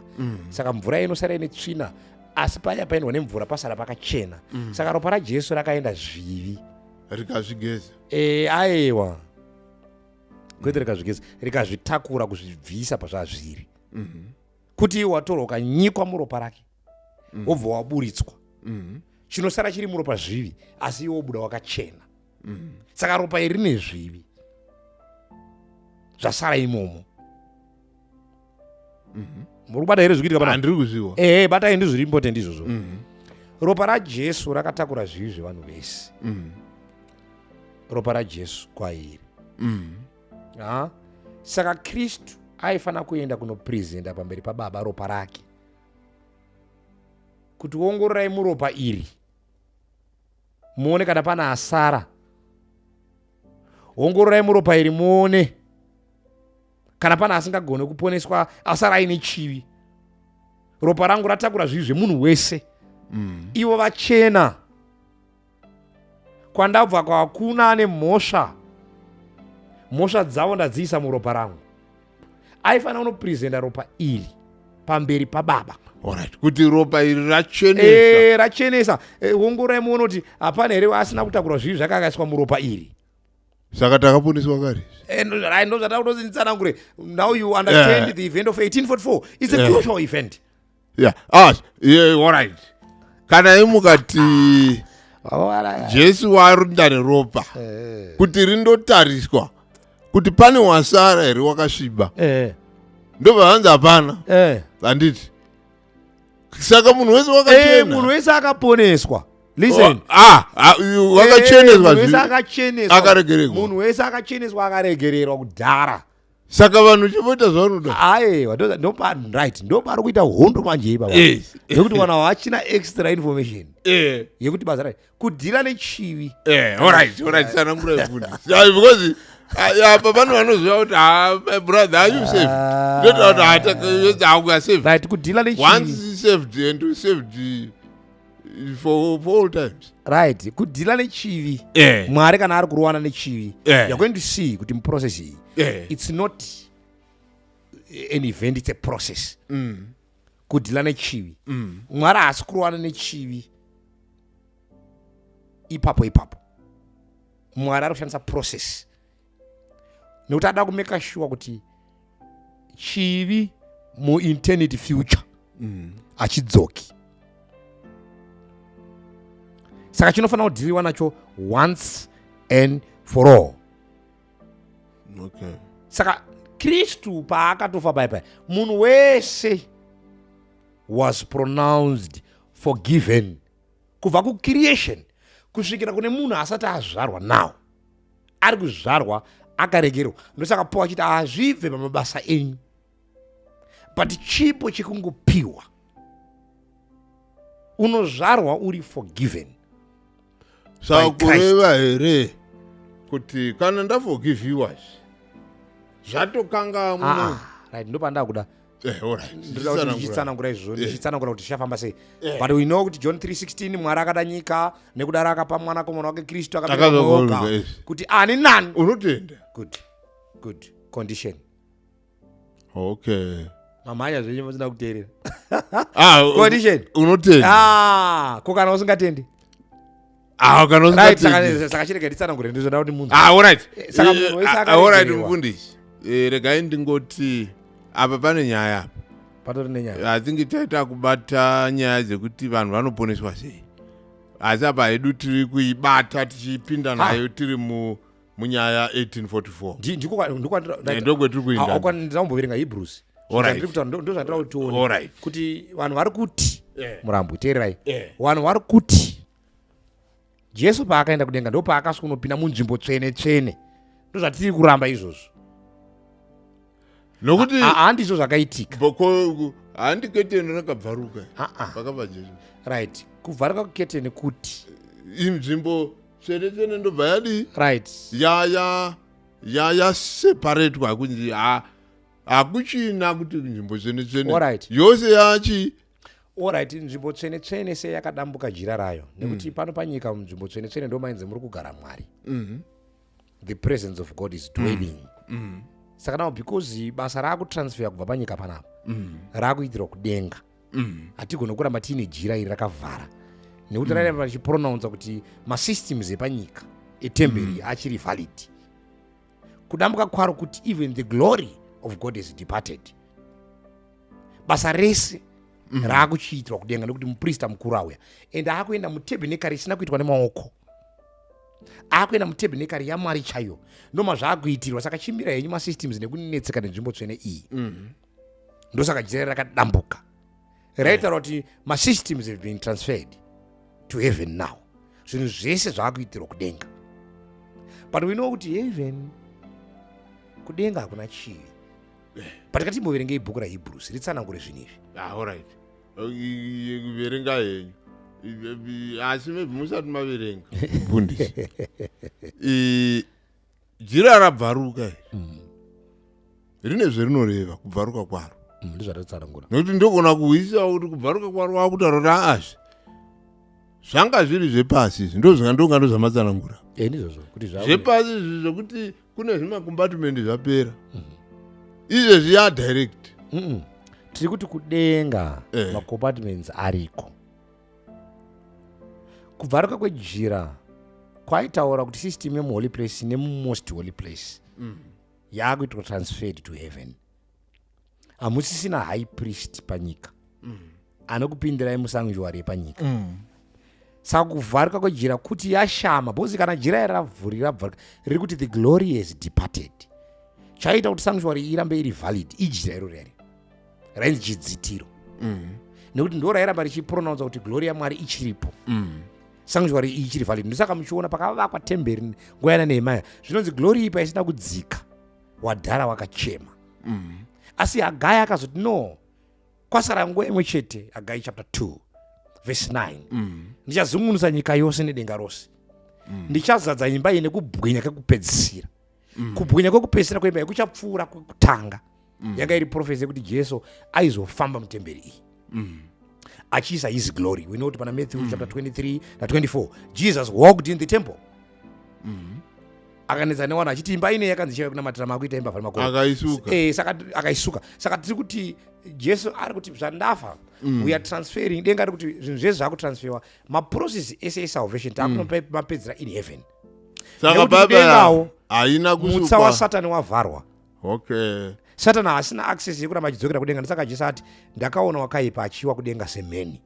Saka mvura inosara ine tsvina, asi paya paendwa nemvura pasara pakachena. Saka ropa raJesu rakaenda zvivi rikazvigeza. E, aiwa, kwete rikazvigeza, rikazvitakura kuzvibvisa pazvazviri. Kuti iwe watorwa ukanyikwa muropa rake, wobva waburitswa, chinosara chiri muropa zvivi, asi iwe wobuda wakachena. Saka ropa iri rine zvivi zvasara imomo. Muri kubata here zvikuitika pana? Handiri kuzviwa. Ehe, batai, ndi zviri important izvozvo. Ropa raJesu rakatakura zvivi zvevanhu vese. Ropa raJesu kwairi. Ha? Saka Kristu aifanira kuenda kunopresenta pamberi paBaba ropa rake kuti, "Ongororai muropa iri muone kana pana asara. Ongororai muropa iri muone kana pana asingagone kuponeswa, asara aine chivi. Ropa rangu ratakura zvivi zvemunhu wese. Ivo vachena. Kwandabva kwakuna ane mhosva, mhosva dzavo ndadziisa muropa rangu." Aifanira kunopresenta ropa iri. pamberi pababa. Alright, kuti ropa iri rachenesa. Rachenesa. Ongorai muone kuti hapana here asina kutakura zvivi zvake akaiswa muropa iri. Saka takaponeswa kare. Right, ndo zvatava kutozi nditsanangure. Now you understand the event of 1844. It's a crucial event. Yeah. Ah, yeah, alright. Kana imukati Jesu warunda neropa kuti rindotariswa kuti pane wasara here wakasviba, ndobva vanzi hapana. Handiti saka munhu wese wakachena? Munhu wese akaponeswa. Listen. Ah, ah, wakacheneswa. Munhu wese akacheneswa. Akaregererwa. Munhu wese akacheneswa, akaregererwa kudhara. Saka vanhu chimboita zvavanoda. Aiwa, ndopa, right, ndopari kuita hondo manje ipapa, nekuti vanhu havachina extra information yekuti basa rai kudhila nechivi. Alright, tsanangura, mfundisi. Ah, because ah, apa vanhu vanoziva kuti, ah, my brother, are you saved? Ndotaura kuti ah, we saved. Right, kudhila nechivi. Once saved and saved for all times. Right, kudhila nechivi. Mwari kana ari kurowana nechivi, you're going to see kuti muprocess iyi, it's not an event, it's a process. Kudhila nechivi, Mwari haasi kurowana nechivi ipapo ipapo. Mwari ari kushandisa process nekuti ada kumeka sure kuti chivi mueternity future hachidzoki. Saka chinofanira kudhiliwa nacho once and for all. Saka Kristu paakatofa pai pai, munhu wese was pronounced forgiven, kubva kucreation kusvikira kune munhu asati azvarwa. Now ari kuzvarwa akaregerwa. Ndosaka Paul achiti hazvibve pamabasa enyu, but chipo chekungopiwa. Unozvarwa uri forgiven. Saka By Christ. Kureva here kuti kana ndaforgiviwa, zvatokangamwa? Ah, right, ndopanda kuda. Alright. Ndoda kuti ndichitsanangura izvozvo, ndichitsanangura kuti zvichafamba sei. But we know kuti John 3:16, Mwari akada nyika nekudaro akapa mwanakomana wake Kristu akabereka Akazokorwa, oga, yes. kuti ani nani Unotenda. Good, good condition. Mamhanya zvenyu musina kuteerera. Ah, Condition. Unotenda. Ah, ko kana usingatendi? Ah, kana Right, usingatendi. saka chirega nditsanangure, ndizvoda kuti munhu Ah, alright. Saka munhu wese Ah, alright, akaregererwa. mufundisi. Regai ndingoti apa pane nyaya apa. Patori nenyaya. I think taita kubata nyaya dzekuti vanhu vanoponeswa sei, asi apa hedu tiri kuibata tichipinda nayo tiri munyaya 1844. Ndiko ndiko Ndokwetiri kuinda. Ndinamboverenga Hebrews. Alright. Ndozvandira kuti tione kuti vanhu vari kuti, Murambwi, teererai, vanhu vari kuti Jesu paakaenda kudenga ndo paakasvika kunopinda munzvimbo tsvene tsvene. Ndozvatiri kuramba izvozvo. Nokuti Handizvo zvakaitika. Handi keteni rakabvaruka Ah, ah. pakabva Jesu? Right, kubvaruka kuketeni kuti Inzvimbo tsvene tsvene ndobva yadii? Yaseparatwa kunzi hakuchina kuti nzvimbo tsvene tsvene. Yose yachi Alright, nzvimbo tsvene tsvene sei yakadambuka jira rayo? Nekuti pano panyika munzvimbo tsvene tsvene ndo mainzi muri kugara Mwari. The presence of God is dwelling. Saka now, because basa raakutransfer kubva panyika panapa raakuitirwa kudenga, hatigoni kuramba tiine jira iri rakavhara, nekuti rairamba richipronounsa kuti masystems epanyika etemberi achiri valid. Kudambuka kwaro kuti even the glory of God is departed. Basa rese raakuchiitirwa kudenga, nekuti muprista mukuru auya and aakuenda mutebhenekari isina kuitwa nemaoko, aakuenda mutebhenekari yaMwari chaiyo. Ndoma zvaakuitirwa. Saka chimira henyu masystems nekunetseka nenzvimbo tsvene iyi. Ndosaka jira rakadambuka, raitaura kuti masystems have been transferred to heaven. Now zvinhu zvese zvaakuitirwa kudenga, but we know kuti heaven, kudenga, hakuna chivi. But katimboverengei bhuku raHebrews ritsanangure zvinhu izvi. Ah, alright, verenga henyu. Asi maybe musati maverenga, mufundisi, jira rabvaruka iri rine zverinoreva kubvaruka kwaro. Ndizvatatsanangura. Nekuti ndogona kuhwisisawo kuti kubvaruka kwaro wakutaura kuti aazvi zvanga zviri zvepasi izvi, ndozvandonga ndozvamatsanangura. Ndizvozvo kuti Zvepasi izvi zvokuti kune zvimakombatimende zvapera, izvezvi yadirect. Tiri kuti kudenga macompartments ariko. Kubvaruka kwejira kwaitaura kuti system yemuholy place nemumost holy place yaakuitwa transferred to heaven. Hamusisina high priest panyika anokupindirai musanctuary yepanyika. Saka kuvharuka kwejira kuti yashama, because kana jira iri ravhuri rabvaruka, riri kuti the glory has departed. Chaita kuti sanctuary irambe iri valid ijira iro rari rainzi chidzitiro, nekuti ndo rairamba richipronounsa kuti glory yaMwari ichiripo. Sanctuary iyi ichiri valid. Ndosaka muchiona pakavakwa temberi nguva yana Nehemaya, zvinonzi glory iyi paisina kudzika, wadhara wakachema. Asi Hagai akazoti, "No, kwasara nguva imwe chete." Hagai chapter 2 verse 9: "Ndichazungunusa nyika yose nedenga rose. Ndichazadza imba iyi nekubwinya kwekupedzisira. Kubwinya kwekupedzisira kweimba iyi kuchapfuura kwekutanga." Yanga iri prophecy yekuti Jesu aizofamba mutemberi iyi achiisa his glory. We know kuti pana Matthew chapter 23 na24, Jesus walked in the temple, akanetsa nevanhu achiti, "Imba ine yakanzi chaiva kunamatira, makuita imba vhari makore." Akaisuka. Saka akaisuka. Saka tiri kuti Jesu ari kuti zvandafa, we are transferring. Denga ari kuti zvinhu zvese zvakutransferwa, maprocess ese esalvation taakunomapedzera in heaven. Saka Nekuti baba kudengawo, haina mutsa kusukwa. waSatani wavharwa. Satani haasina access yekuramba achidzokera kudenga. Ndosaka Jesu ati, "Ndakaona wakaipa achiwa kudenga semheni,"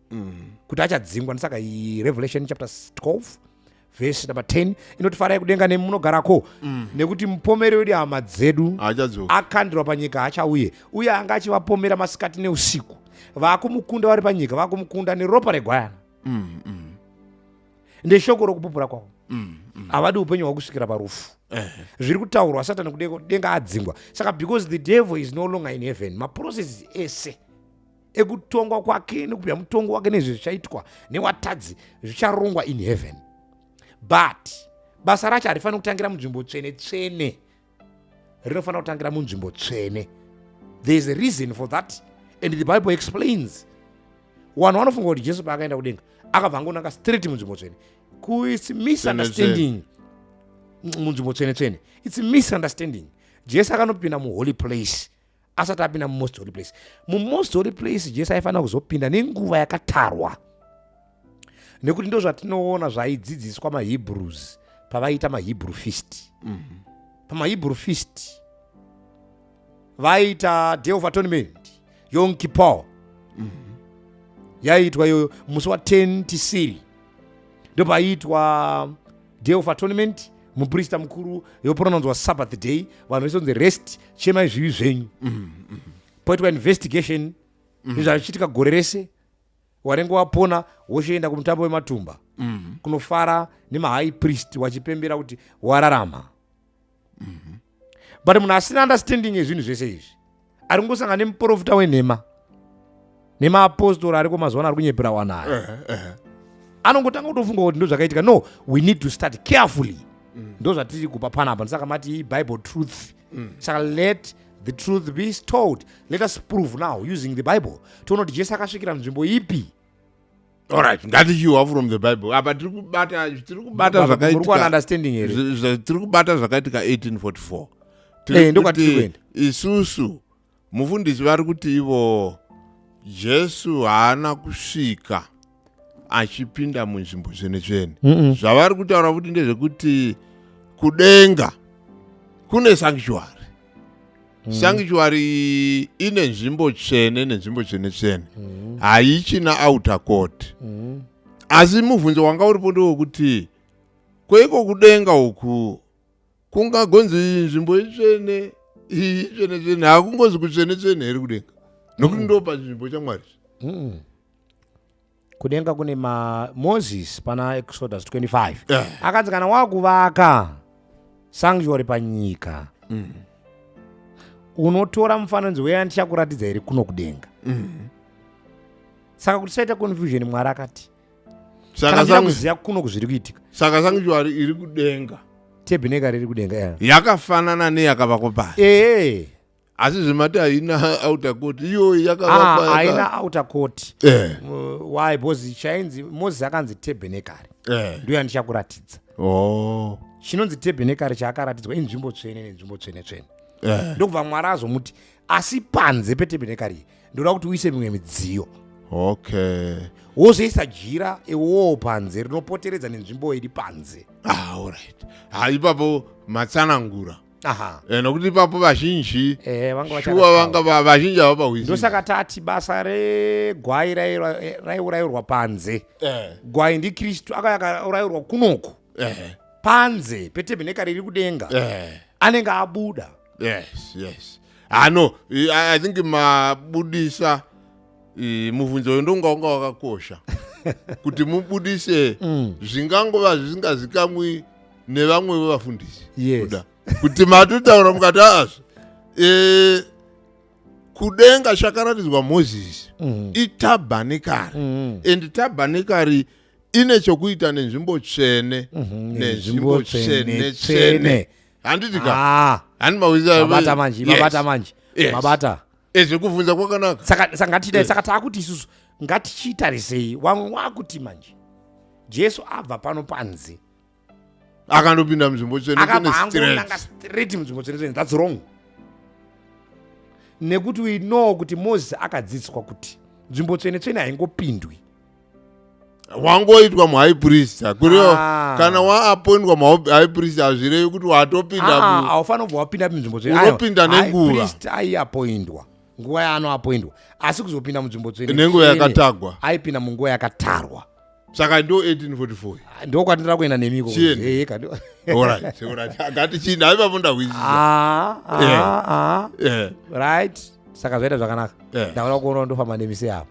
kuti achadzingwa. Ndosaka Revelation chapter 12 verse number 10 inoti, "Farai kudenga nemi munogarako, nekuti mupomeri wedu hama dzedu Achadzoka. akandirwa panyika. Achauye uye anga achivapomera masikati neusiku. Vaakumukunda vari panyika, vaakumukunda neropa regwayana ndeshoko rokupupura kwavo. Havadi upenyu hwakusvikira parufu." Zviri kutaurwa Satani kudenga adzingwa. Saka because the devil is no longer in heaven, maprocesses ese ekutongwa kwake nekupiwa mutongo wake nezvi zvichaitwa newatadzi zvicharongwa in heaven. But basa racho harifaniri kutangira munzvimbo tsvene tsvene, rinofanira kutangira munzvimbo tsvene. There is a reason for that and the Bible explains. Vanhu vanofunga kuti Jesu paakaenda kudenga akabva angonanga straight munzvimbo tsvene. Its misunderstanding. Munzvimbo tsvene tsvene, its misunderstanding. Jesu akanopinda muholy place asati apinda mumost holy place. Mumost holy place Jesu aifanira kuzopinda nenguva yakatarwa, nekuti ndo zvatinoona zvaidzidziswa maHebrews pavaiita maHebrew feast. PamaHebrew feast vaiita Day of Atonement, Yom Kippur. Yaiitwa iyoyo musi wa10 Tisiri, ndopaiitwa Day of Atonement. Muprista mukuru yoprononzwa Sabbath day, vanhu vese kunzi rest, chemai zvivi zvenyu. Poitwa investigation izvo zvachiitika gore rese. Wanenge wapona wochienda kumutambo wematumba kunofara nemahigh priest, wachipembera kuti wararama. But munhu asina understanding yezvinhu zvese izvi ari kungosangana nemuprofita wenhema nemaapostori ariko mazuva ano ari kunyepera wanayo, anongotanga kutofunga kuti ndo zvakaitika. No, we need to start carefully. Ndo zvatiri kupa panapa. Ndosaka mati Bible truth. Saka let the truth be told. Let us prove now using the Bible, toona kuti Jesu akasvikira nzvimbo ipi. Alright, ngatichiwa from the Bible. Apa tiri kubata Muri kuwana understanding here? Tiri kubata zvakaitika 1844. Ndokwatiri kuenda. Isusu mufundisi vari kuti ivo Jesu haana kusvika achipinda munzvimbo tsvene tsvene. Zvavari kutaura kuti ndezvekuti kudenga kune sanctuary. Sanctuary ine nzvimbo tsvene nenzvimbo tsvene tsvene, haichina outer court. Asi mubvunzo wanga uripo ndewekuti kweiko kudenga uku kungagonzi nzvimbo itsvene, iyi itsvene tsvene? Hakungozi kutsvene tsvene here kudenga, nokuti ndo panzvimbo chaMwari? Kudenga kune ma Moses pana Exodus 25 akanzi kana wakuvaka sanctuary panyika, unotora mufananidzo weyandichakuratidza iri kuno kudenga. Saka kuti saita confusion, Mwari akati kana Saka ndida kuziva kuno kuzviri kuitika. Saka sanctuary iri kudenga Tabernacle riri kudenga, yeah. yakafanana neyakavakwa pasi? Ee. Asi zvemati haina outer court iyoyo Ah, yakavakwa haina outer court. Why? Because chainzi Moses akanzi tabernacle ndo yandichakuratidza. Chinonzi tabernacle chaakaratidzwa inzvimbo tsvene nenzvimbo tsvene tsvene. Eh. Ndokubva Mwari azomuti, asi panze petebhenekari iyi ndoda kuti uise mimwe midziyo. Wozoisa jira ewoo panze rinopoteredza nenzvimbo iri panze. Ah, alright. Ha, ipapo matsanangura. Aha. Nokuti ipapo vazhinji Eh, vanga shuwa vacharasikawo. Vanga vazhinji havapahwisisi. Ndosaka tati basa regwai raiurayirwa panze. Gwai ndiKristu, akauya akaurayirwa kunoku panze petebhenekari iri kudenga. Anenge abuda. Yes, ah, no, I think mabudisa mubvunzo uyu ndonga wanga wakakosha kuti mubudise zvingangova zvisingazikamwi nevamwe vevafundisi. Kuda kuti matotaura mukati azvo kudenga chakaratidzwa Mozisi itabhanekari and tabhanekari ine chokuita nenzvimbo tsvene nenzvimbo tsvene tsvene, handiti ka? Ah, Handi mawisa? Mabata manje, mabata manje. Mabata. Ezvekubvunza kwakanaka. Saka ngatidai, saka taakuti isusu ngatichitarisei vamwe wakuti manje Jesu abva pano panze akandopinda munzvimbo tsvene akabva tsvene straight. angonanga straight munzvimbo tsvene tsvene. That's wrong, nekuti we know kuti Moses akadzidziswa kuti nzvimbo tsvene tsvene haingopindwi. Wangoitwa muhigh priest kureva Ah. kana waapoindwa muhigh priest hazvirevi kuti watopinda Ah, haufaniri kubva wapinda munzvimbo tsvene. Unopinda Aiwa, nenguva. high priest aiapoindwa nguva yaanoapoindwa, asi kuzopinda munzvimbo tsvene Nenguva tsvene, yakatarwa. Aipinda munguva yakatarwa. Saka ndo 1844. Ndokwatinoda kuenda nemiko. Chiende. Eh, Alright, ngatichienda ipapo, ndahwisisa. Ah, ah, ah. Right, saka zvaita zvakanaka. Ndakuda kuona ndofamba nemi seapa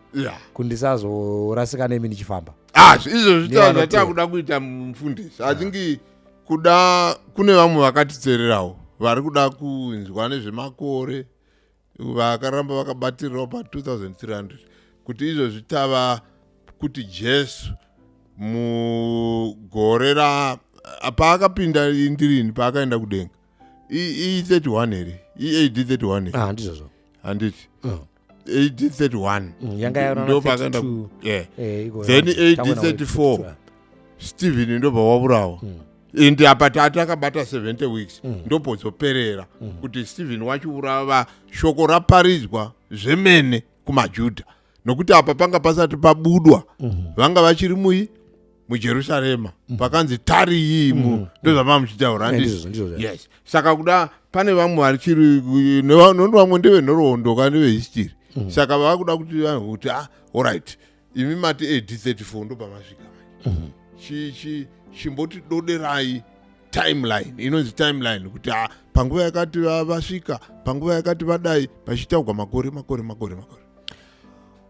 kuti ndisazorasika nemi ndichifamba. Ah, izvo Ndiye anoteera. zvatakuda kuita, mufundisi, atingi kuda kune vamwe vakatiteererawo vari kuda kunzwa nezvemakore, vakaramba vakabatirirawo pa2300, kuti izvozvi tava kuti Jesu mugore ra paakapinda ndirini, paakaenda kudenga, i31 here? IAD 31 here? Ah, ndizvozvo. Handiti AD 31? Yanga yaona Ndo paakaenda. 32. Yeah. Eh, iko Then yaona- AD takuona 34. 32. Stephen ndobva waburawa ende apa takabata 70 weeks ndobodzoperera kuti Stephen wachiurava, shoko raparidzwa zvemene kumaJudha, nokuti apa panga pasati pabudwa, vanga vachiri muJerusarema, pakanzi tariyi mu ndozvamava muchitaura, Eh, handiti? ndizvozvo, ndizvozvo. Yes, saka kuda pane vamwe varichiri nondi vamwe ndevenhoroondo kana ndevehistory, saka vava kuda kuti vanhu kuti, ah, alright, imi mati AD 34 ndopamasvika manje. Chimbotidoderai timeline, inonzi timeline, kuti ah, panguva yakati vasvika, panguva yakati vadai, pachitaurwa makore, makore, makore, makore.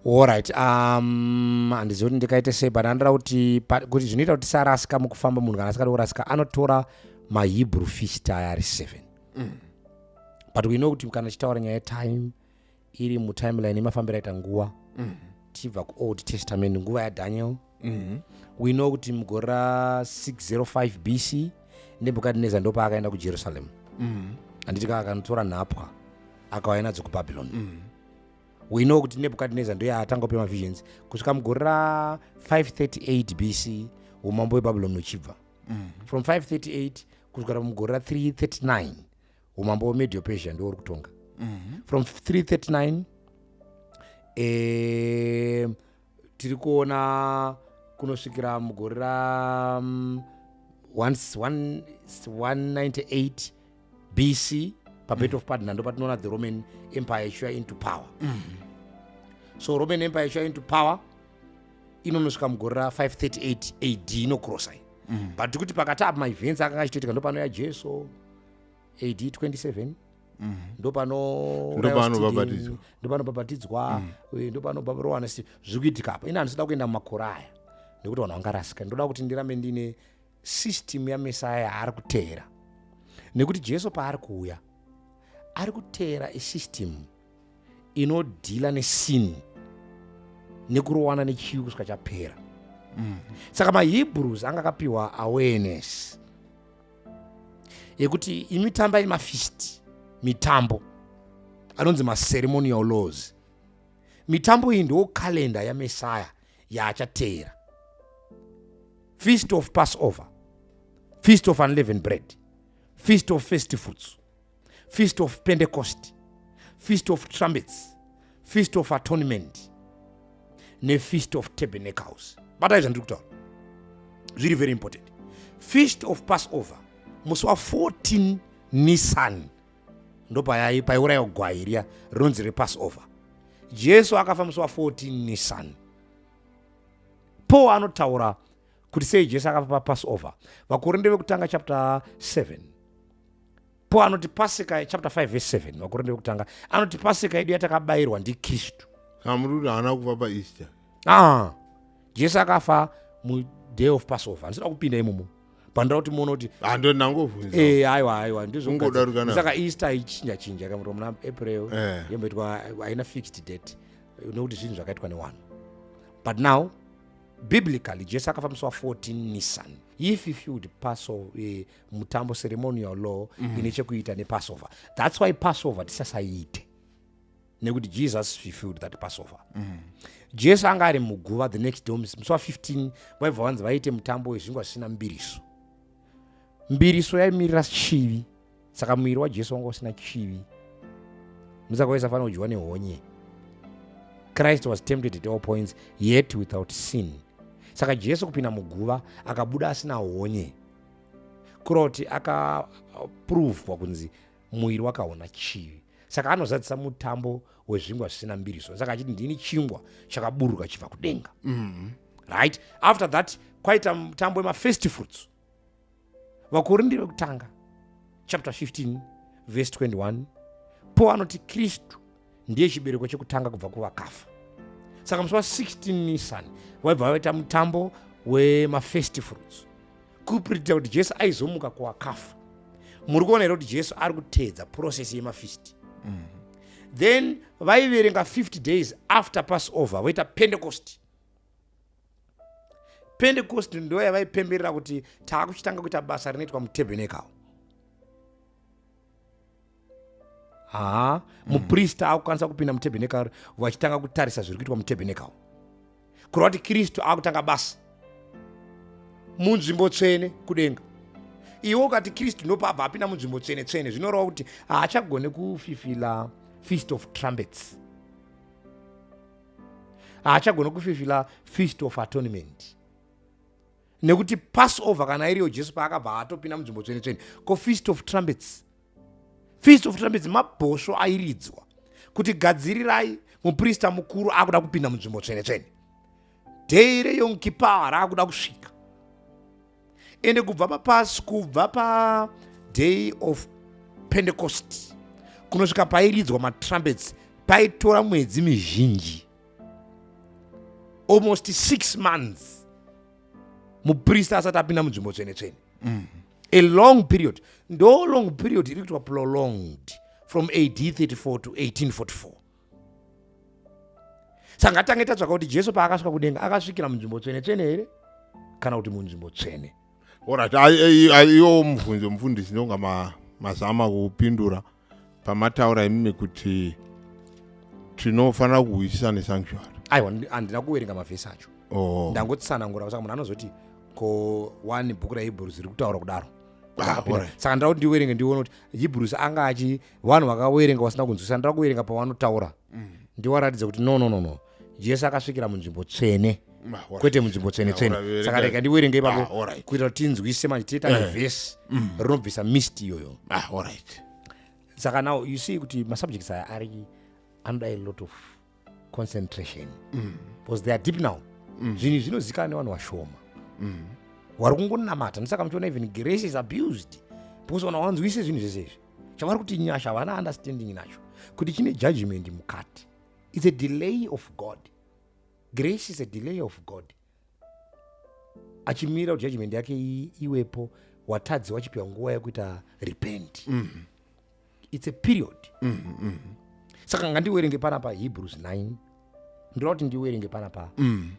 Alright, handizivi kuti ndikaite sei, but andoda kuti kuti zvinoita kuti tisarasika mukufamba. Munhu kana asingadi kurasika anotora maHebrew feast aya ari 7, but we know kuti kana tichitaura nyaya yetime iri mutimeline yemafambiro aita nguva tichibva kuOld Testament, nguva yaDaniel, we know kuti mugore ra605 BC Nebukadnezar ndopaakaenda kuJerusalem, handiti ka? Akanotora nhapwa akauya nadzo kuBabylon. We know kuti Nebukadnezar ndoye atanga kupa mavisions kusvika mugore ra538 BC, umambo hweBabylon uchibva from 538 kusvikira mugore ra339, umambo hweMedio Persia ndo uri kutonga. From 339 tiri kuona kunosvikira mugore ra 198 BC paBattle of Padna, ndo patinoona the Roman Empire ichiuya into power. So Roman Empire ichiuya into power inonosvika mugore ra538 AD, inokrosa iyi. But tikuti pakati apa maevents akanga achitoitika, ndo panouya Jesu AD 27, ndopano Ndopaanobhabhatidzwa. Ndopanobhabhatidzwa, ndopanorowana. Zviri kuitika apa, ine handisida kuenda mumakore aya nekuti vanhu vangarasika. Ndoda kuti ndirambe ndine system yaMesaya yaari kuteera, nekuti Jesu paari kuuya ari kuteera isystem inodhila nesin nekurowana nechivi kusvika chapera. Saka maHebrews anga akapiwa awareness yekuti imi tambai mafeast, mitambo anonzi maceremonial laws. Mitambo iyi ndo kalenda yaMesaya yaachateera: Feast of Passover, Feast of Unleavened Bread, Feast of First Fruits, Feast of Pentecost, Feast of Trumpets, Feast of Atonement neFeast of Tabernacles. Batai zvandiri kutaura, zviri very important. Feast of Passover musi wa14 Nisan ndopaiuraiwa gwai riya rinonzi rePassover. Jesu akafa musi wa14 Nisan. Paul anotaura kuti sei Jesu akafa paPassover. Vakorinde vekutanga chapter 7, Paul anoti Pasika, chapter 5 verse 7, Vakorinde vekutanga anoti Pasika yedu yatakabayirwa ndiKristu. Kamuri kuti haana kufa paEaster? Ah, Jesu akafa muday of Passover. Handisida kupinda imomo, pandoda kuti muone kuti Hando ndangovhunza. Aiwa, aiwa. Kungodarika Ndizvo. Saka Easter ichinja chinja kamuti muna April yomboitwa, haina fixed date nekuti zvinhu zvakaitwa newanhu. But now biblically Jesu akafa musi wa14 Nisan. He fulfilled Passover, mutambo, ceremonial law ine chekuita nePassover. That's why Passover tisasaiite, nekuti Jesus fulfilled that Passover. Jesu anga ari muguva. The next day, musi wa15, vaibva vanzi vaite mutambo wezvingwa zvisina mbiriso. Mbiriso yaimirira chivi, saka muviri waJesu wanga usina chivi, musaka waisafanira kudyiwa nehonye. Christ was tempted at all points, yet without sin. Saka Jesu kupinda muguva akabuda asina honye, kureva kuti akaprovwa kunzi muviri wakaona chivi. Saka anozadzisa mutambo wezvingwa zvisina mbiriso, saka achiti, "Ndini chingwa chakaburuka chibva kudenga." Right after that kwaita mutambo wemafirst fruits. Vakorinde vekutanga chapter 15 verse 21, Paul anoti Kristu ndiye chibereko chekutanga kubva kuvakafa. Saka musi wa16 Nisan vaibva vaita mutambo wemafirst fruits, kupredicta kuti Jesu aizomuka kuvakafa. Muri kuona here kuti Jesu ari kuteedza process yemafeast? Then vaiverenga 50 days after Passover, voita Pentecost. Pentecost ndo yavaipemberera kuti taakuchitanga kuita basa rinoitwa mutabernacle. Ha, muprista akukwanisa kupinda mutabernacle, vachitanga kutarisa zviri kuitwa mutabernacle, kureva kuti Kristu akutanga basa munzvimbo tsvene kudenga. Iwe ukati Kristu ndopabva apinda munzvimbo tsvene tsvene, zvinoreva kuti haachagone kufulfilla Feast of Trumpets, haachagone kufulfilla Feast of Atonement, nekuti Passover kana iriyo Jesu paakabva atopinda munzvimbo tsvene tsvene, ko Feast of Trumpets? Feast of Trumpets mabhosvo airidzwa kuti gadzirirai, muprista mukuru akuda kupinda munzvimbo tsvene tsvene, day reYom Kippur raakuda kusvika. Ende kubva papasi, kubva paday of Pentecost kunosvika pairidzwa matrumpets, paitora mwedzi mizhinji, almost 6 months, muprista asati apinda munzvimbo tsvene tsvene. A long period. Ndo long period iri kuitwa prolonged from AD 34 to 1844. Saka ngatange tatsvaka kuti Jesu paakasvika kudenga akasvikira munzvimbo tsvene tsvene here kana kuti munzvimbo tsvene. Alright, iwo mubvunzo, mufundisi, ndonga mazama kupindura pamataura imimi kuti tinofanira kuhwisisa nesanctuary. Aiwa, handina kuverenga mavhesi acho. Oh. Ndangotsanangura, saka munhu anozoti ko one bhuku raHebrews riri kutaura kudaro. Ah, Ndakapinda. Saka ndida kuti ndiverenge ndione kuti Hebrews anga achi vanhu vakaverenga vasina kunzwisisa. Ndida kuverenga pavanotaura, ndiwaratidze kuti no, no, no, no, Jesu akasvikira munzvimbo tsvene, kwete munzvimbo tsvene tsvene. Alright, Saka rega ndiverenge ipapo Ah, alright. kuitira kuti tinzwise. Manje tiita nevhesi rinobvisa mist iyoyo. Ah, alright. Saka now you see kuti masubjects aya ari anoda a lot of concentration because they are deep. Now zvinhu zvinozikanwa nevanhu vashoma vari kungonamata. Ndosaka muchiona even grace is abused, because vanhu havanzwise zvinhu zvese izvi. Chavari kuti nyasha havana understanding nacho kuti chine judgment mukati. It's a delay of God. Grace is a delay of God, achimira kuti judgment yake iwepo, watadzi wachipiwa nguva yekuita repent. It's a period. Saka ngandiwerenge panapa Hebrews 9. Ndoda kuti ndiwerenge panapa.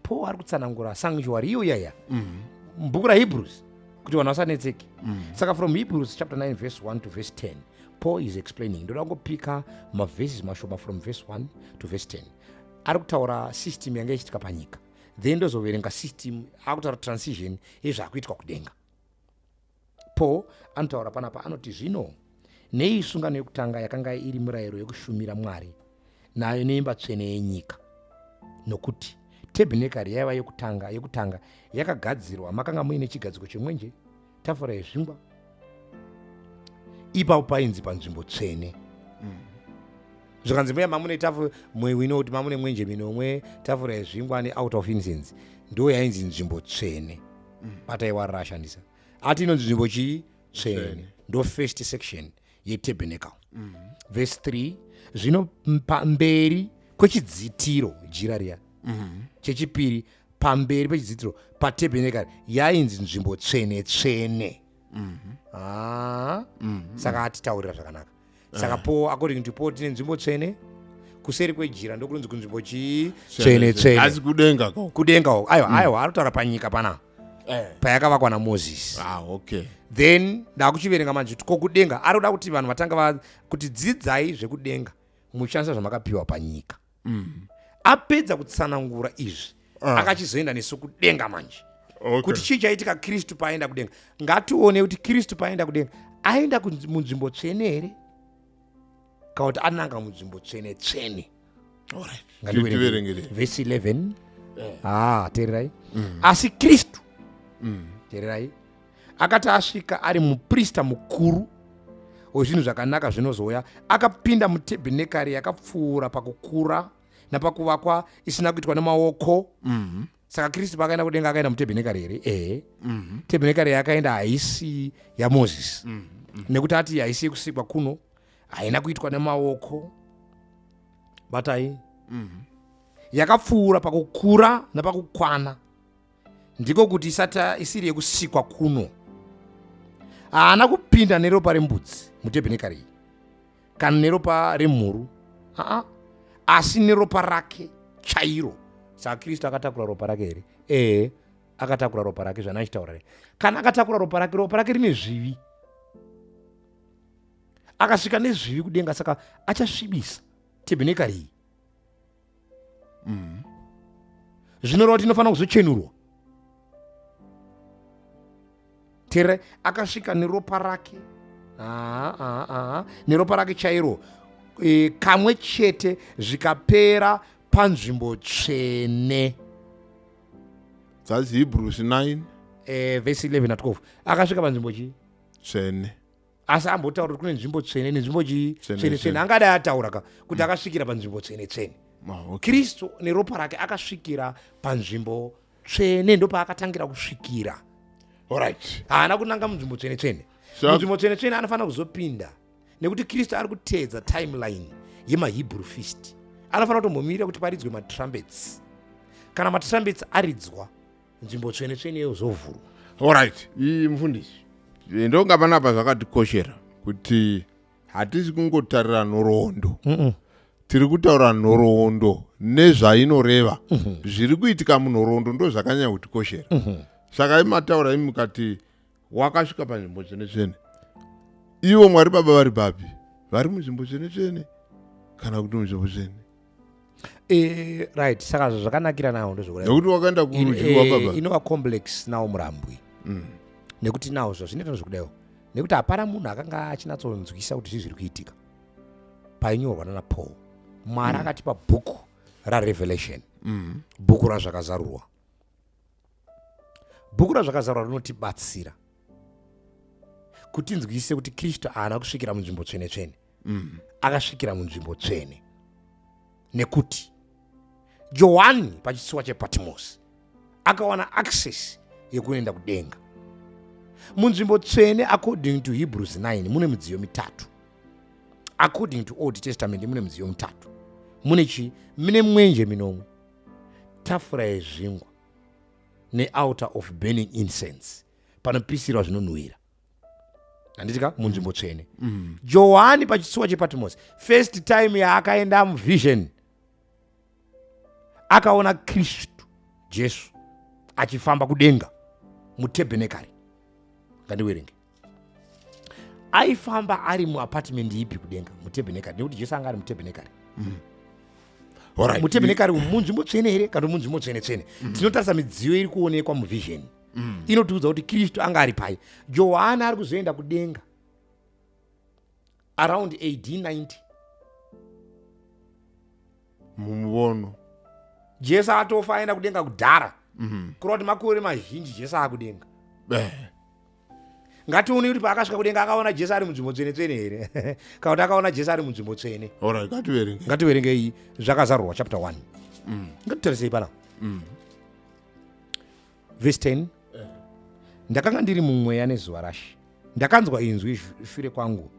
Paul ari kutsanangura sanctuary iyo yaya mubhuku raHebrews kuti vanhu vasanetseke. Saka from Hebrews chapter 9 verse 1 to verse 10, Paul is explaining. Ndoda kungopika maverses mashoma from verse 1 to verse 10. Ari kutaura system yanga ichiitika panyika, then ndozoverenga system akutaura transition yezvaakuitwa kudenga. Paul anotaura panapa, anoti, "Zvino Nei sungano yekutanga yakanga iri murayiro yekushumira Mwari nayo neimba tsvene yenyika? Nokuti tebhenekari yaiva yekutanga yekutanga yakagadzirwa makanga muine chigadziko chemwenje, tafura yezvingwa. Ipapo painzi panzvimbo tsvene. Zvikanzi mbuya mamune tafu mwewino kuti mamune mwenje minomwe, tafura yezvingwa neout of incense, ndo yainzi nzvimbo tsvene. Bataiwarira ashandisa ati inonzi nzvimbo chii? Tsvene. Ndo first section yetabernacle. Verse 3, zvino pamberi kwechidzitiro jira riya. Chechipiri, pamberi pechidzitiro patabernakle yainzi nzvimbo tsvene tsvene. Ah, saka atitaurira zvakanaka. Saka po according to Paul tine nzvimbo tsvene kuseri kwejira ndokunonzi kunzvimbo chii? Tsvene tsvene. Asi kudenga ko? Kudenga uko. Aiwa, aiwa, ari kutaura panyika panapa payakavakwa naMoses. Ah, okay. Then ndakuchiverenga manje kuti kokudenga ari kuda kuti vanhu vatanga kuti dzidzai zvekudenga muchishandisa zvamakapiwa panyika. Apedza kutsanangura izvi, akachizoenda nesu kudenga manje. Kuti chii chaitika Kristu paenda kudenga? Ngatione kuti Kristu paenda kudenga aenda munzvimbo tsvene here, kana kuti ananga munzvimbo tsvene tsvene. Alright. Ngativerenge. Tiverengere. Verse 11. Ah, teererai. Asi Kristu, teererai, akati asvika ari muprista mukuru wezvinhu zvakanaka zvinozouya, akapinda mutebhenekari yakapfuura pakukura napakuvakwa, isina kuitwa nemaoko. Saka Kristu paakaenda kudenga akaenda mutebhenekari here? Ehe. Tebhenekari yaakaenda haisi yaMoses, nekuti ati haisi yekusikwa kuno, haina kuitwa nemaoko. Batai. Yakapfuura pakukura napakukwana, ndiko kuti isati isiri yekusikwa kuno. Haana kupinda neropa rembudzi mutebhenekari iyi, kana neropa remhuru, aa, asi neropa rake chairo. Saka Kristu akatakura ropa rake here? Ehe, akatakura ropa rake, zvana achitaura here? Kana akatakura ropa rake, ropa rake rine zvivi. Akasvika nezvivi kudenga, saka achasvibisa tebhenekari iyi. Zvinoreva kuti inofanira kuzochenurwa. Tere akasvika neropa rake, neropa rake chairo, kamwe chete zvikapera panzvimbo tsvene. That's Hebrews 9. Verse 11 na 12. Akasvika panzvimbo chii? Tsvene. Asi ambotaura kuti kune nzvimbo tsvene nenzvimbo chii? Tsvene, Tsvene, tsvene. tsvene. Angadai ataura ka kuti akasvikira panzvimbo tsvene tsvene. Ah, okay. Kristu neropa rake akasvikira panzvimbo tsvene, ndopaakatangira kusvikira. Alright. Haana kunanga munzvimbo tsvene tsvene. Munzvimbo tsvene tsvene anofanira kuzopinda, nekuti Kristu ari kuteedza timeline yemaHebrew feast. Anofanira kutombomirira kuti paridzwe matrumpets. Kana matrumpets aridzwa, nzvimbo tsvene tsvene yozovhurwa. Alright. Iyi mufundisi, ndonga panapa zvakatikoshera kuti hatisi kungotarira nhoroondo. Tiri kutaura nhoroondo nezvainoreva. Zviri kuitika munhoroondo ndo zvakanyanya kutikoshera. Saka imataura imi mukati wakasvika panzvimbo tsvene tsvene, ivo Mwari Baba vari papi? Vari munzvimbo tsvene tsvene kana kuti munzvimbo tsvene? Right, saka zvakanakira nawo ndozvokuti Nekuti wakaenda kurudyi rwababa. Inova complex nawo murambwi. Nekuti nawo zvazvinoita ndozvekudaiwo, nekuti hapana munhu akanga achinatsonzwisa kuti zvii zviri kuitika painyorwa nana Paul. Mwari akatipa bhuku raRevelation, bhuku razvakazarurwa. Bhuku razvakazarurwa rinotibatsira kutinzwise kuti Kristu haana kusvikira munzvimbo tsvene tsvene. Akasvikira munzvimbo tsvene nekuti Johani pachitsuwa chePatmos akawana access yekuenda kudenga munzvimbo tsvene. According to Hebrews 9 mune midziyo mitatu. According to Old Testament mune midziyo mitatu. Mune chii? Mune mwenje minomwe, tafura yezvingwa nealtar of burning incense, panopisirwa zvinonhuhwira, handiti ka? Munzvimbo tsvene. Johani pachitsuwa chePatmos, first time yaakaenda muvision, akaona Kristu Jesu achifamba kudenga mutebhenekari. Ngandiwerenge. Aifamba ari muapartment ipi kudenga mutebhenekari? Nekuti Jesu anga ari mutebhenekari. Alright. Mutebhenekari umu munzvimbo tsvene here kana munzvimbo tsvene tsvene? Tinotarisa midziyo iri kuonekwa muvision, inotiudza kuti Kristu anga ari pai. Johani ari kuzoenda kudenga. Around AD 90. Mumuvono. Jesu atofa aenda kudenga kudhara. Kureva kuti makore mazhinji Jesu akudenga. Ngatione kuti paakasvika kudenga akaona Jesu ari munzvimbo tsvene tsvene here, kana kuti akaona Jesu ari munzvimbo tsvene. Alright, ngativerenge. Ngativerengei Zvakazarurwa chapter 1. Ngatitarisei pana verse 10. Ndakanga ndiri mumweya nezuva raShe, ndakanzwa inzwi shure kwangu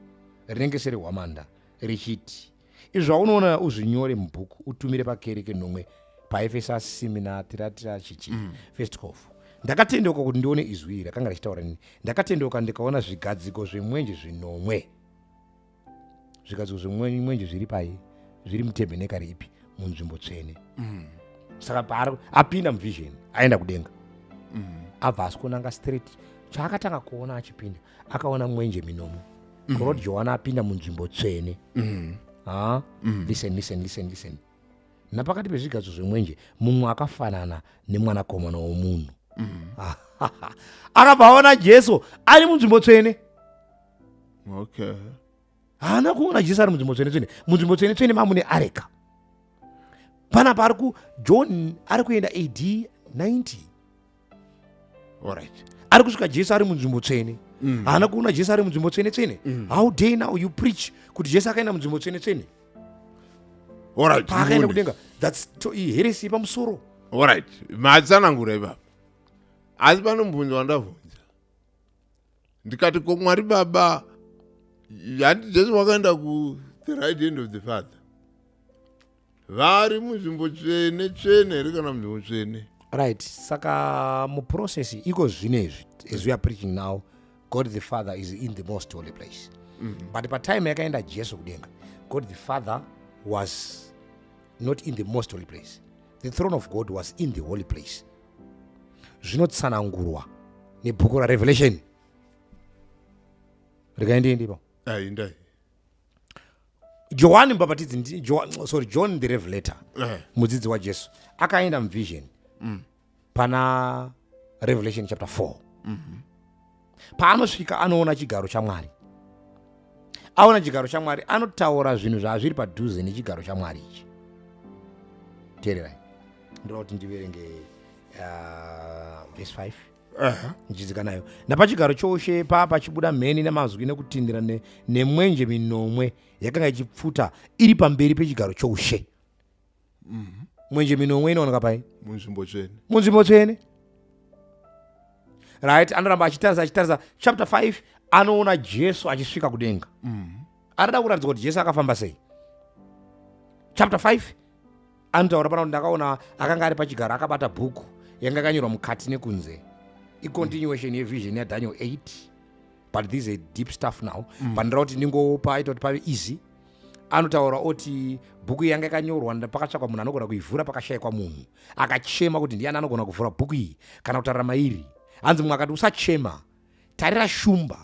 rinenge serehwamanda richiti, "Izvo zvaunoona uzvinyore mubhuku, utumire pakereke nomwe, paEfesasi, Simina, Tiratira, chichi." Verse 12: Ndakatendeuka kuti ndione izwi iri rakanga richitaura nini. Ndakatendeuka ndikaona zvigadziko zvemwenje zvinomwe. Zvigadziko zvemwenje zviri pai? Zviri mutebhenekari ipi? Munzvimbo tsvene. Saka paari apinda muvision, aenda kudenga, abva asi kunanga straight, chaakatanga kuona achipinda, akaona mwenje minomwe. Kuroti Johana apinda munzvimbo tsvene. Ha, listen, listen, listen, listen. Napakati pezvigadzo zvemwenje mumwe akafanana nemwanakomana womunhu. Akabva aona Jesu ari munzvimbo tsvene. Haana kuona Jesu ari munzvimbo tsvene tsvene. Munzvimbo tsvene tsvene mamune areka. Panapa ari ku John ari kuenda AD 90. Ari kusvika Jesu ari munzvimbo tsvene. Haana kuona Jesu ari munzvimbo tsvene tsvene. How dare now you preach kuti Jesu akaenda munzvimbo tsvene tsvene paakaenda kudenga? That's heresy pamusoro. Alright, matsanangura ipapo, asi pano mubvunzo wandabvunza ndikati, ko Mwari Baba, handi Jesu wakaenda ku the right hand of the Father, vari munzvimbo tsvene tsvene here kana munzvimbo tsvene? Right, saka muprocess iko zvino izvi, as we are preaching now, God the Father is in the most holy place. But patime yakaenda Jesu kudenga, God the Father was not in the most holy place. The throne of God was in the holy place. Zvinotsanangurwa nebhuku raRevelation. Rikaendiendipo. Aindai. Johani Mubhabhatidzi, sorry, John the Revelator, mudzidzi waJesu, akaenda muvision. Pana Revelation chapter 4, paanosvika anoona chigaro chaMwari. Aona chigaro chaMwari, anotaura zvinhu zvazviri padhuze nechigaro chaMwari ichi. Teererai, ndoda kuti ndiverenge verse 5. Ndichidzika nayo. Napachigaro choushe pa pachibuda mheni namazwi nekutindira nemwenje minomwe yakanga ichipfuta iri pamberi pechigaro choushe. Mwenje minomwe inooneka pai? Munzvimbo tsvene. Munzvimbo tsvene, right. Anoramba achitarisa, achitarisa. Chapter 5, anoona Jesu achisvika kudenga. Arida kuratidza kuti Jesu akafamba sei. Chapter 5 anotaura pana kuti, "Ndakaona akanga ari pachigaro akabata bhuku yanga yakanyorwa mukati nekunze." Icontinuation yevision yaDaniel 8, but this is a deep stuff now. Pandira kuti ndingopa aita kuti pave easy. Anotaura oti bhuku iyi yanga yakanyorwa, pakatsvakwa munhu anogona kuivhura, pakashayikwa munhu. Akachema kuti, "Ndiani anogona kuvhura bhuku iyi kana kutarira mairi?" Hanzi mumwe akati, "Usachema, tarira, Shumba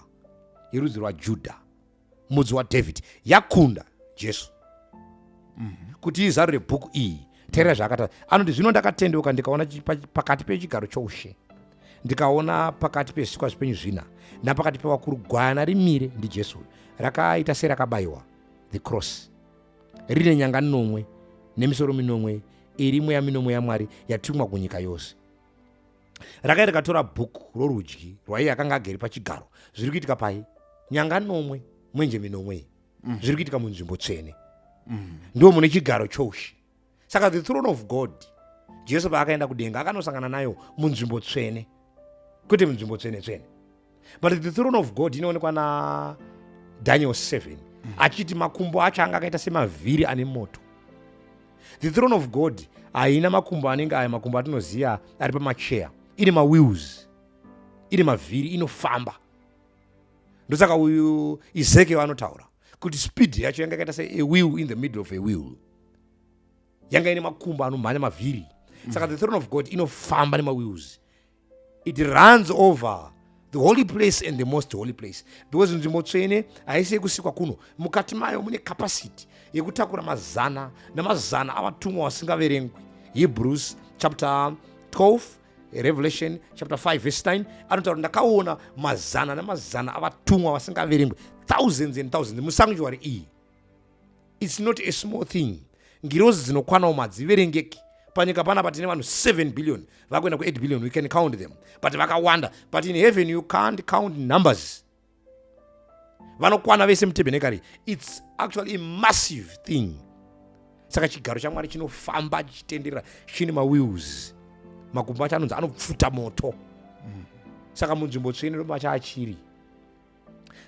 yerudzi rwaJudha, mudzi waDavid, yakunda," Jesu, "kuti izarure bhuku iyi." Teerera zvaakataura. Anoti, "Zvino ndakatendeuka ndikaona pakati pechigaro choushe, ndikaona pakati pezvisikwa zvipenyu zvina napakati pevakuru gwayana rimire," ndiJesu uyu, "rakaita serakabayiwa," the cross, "rine nyanga nomwe nemisoro minomwe, iri mweya minomwe yaMwari yatumwa kunyika yose. Rakaita rikatora bhuku rorudyi rwaiye akanga agere pachigaro." Zviri kuitika pai? Nyanga nomwe, mwenje minomwe iyi, zviri kuitika munzvimbo tsvene. Ndo mune chigaro choushe. Saka the throne of God, Jesu paakaenda kudenga akanosangana nayo munzvimbo tsvene, kwete munzvimbo tsvene tsvene. But the throne of God inoonekwa naDaniel 7 achiti makumbo acho anga akaita semavhiri ane moto. The throne of God haina makumbo anenge aya makumbo atinoziva ari pamacheya. Ine mawheels, ine mavhiri, inofamba. Ndosaka uyu Ezekiel anotaura kuti speed yacho yanga yakaita se a wheel in the middle of a wheel, yanga ine makumbo anomhanya, mavhiri. Saka the throne of God inofamba nemawheels. It runs over the holy place and the most holy place, because nzvimbo tsvene haisi yekusikwa kuno. Mukati mayo mune capacity yekutakura mazana namazana avatumwa vasingaverengwi. Hebrews chapter 12. Revelation chapter 5 verse 9 anotaura ndakaona mazana namazana avatumwa vasingaverengwe, thousands and thousands musanctuary iyi. It's not a small thing. Ngirozi dzinokwanawo madziverengeki panyika panapa. Tine vanhu 7 billion, vakuenda ku8 billion. We can count them, but vakawanda. But in heaven you can't count numbers. Vanokwana vese mutabernacle. It's actually a massive thing. Saka chigaro chaMwari chinofamba chichitenderera, chine mawheels, makumbo acho anonzi anopfuta moto. Saka munzvimbo tsvene ndomachaachiri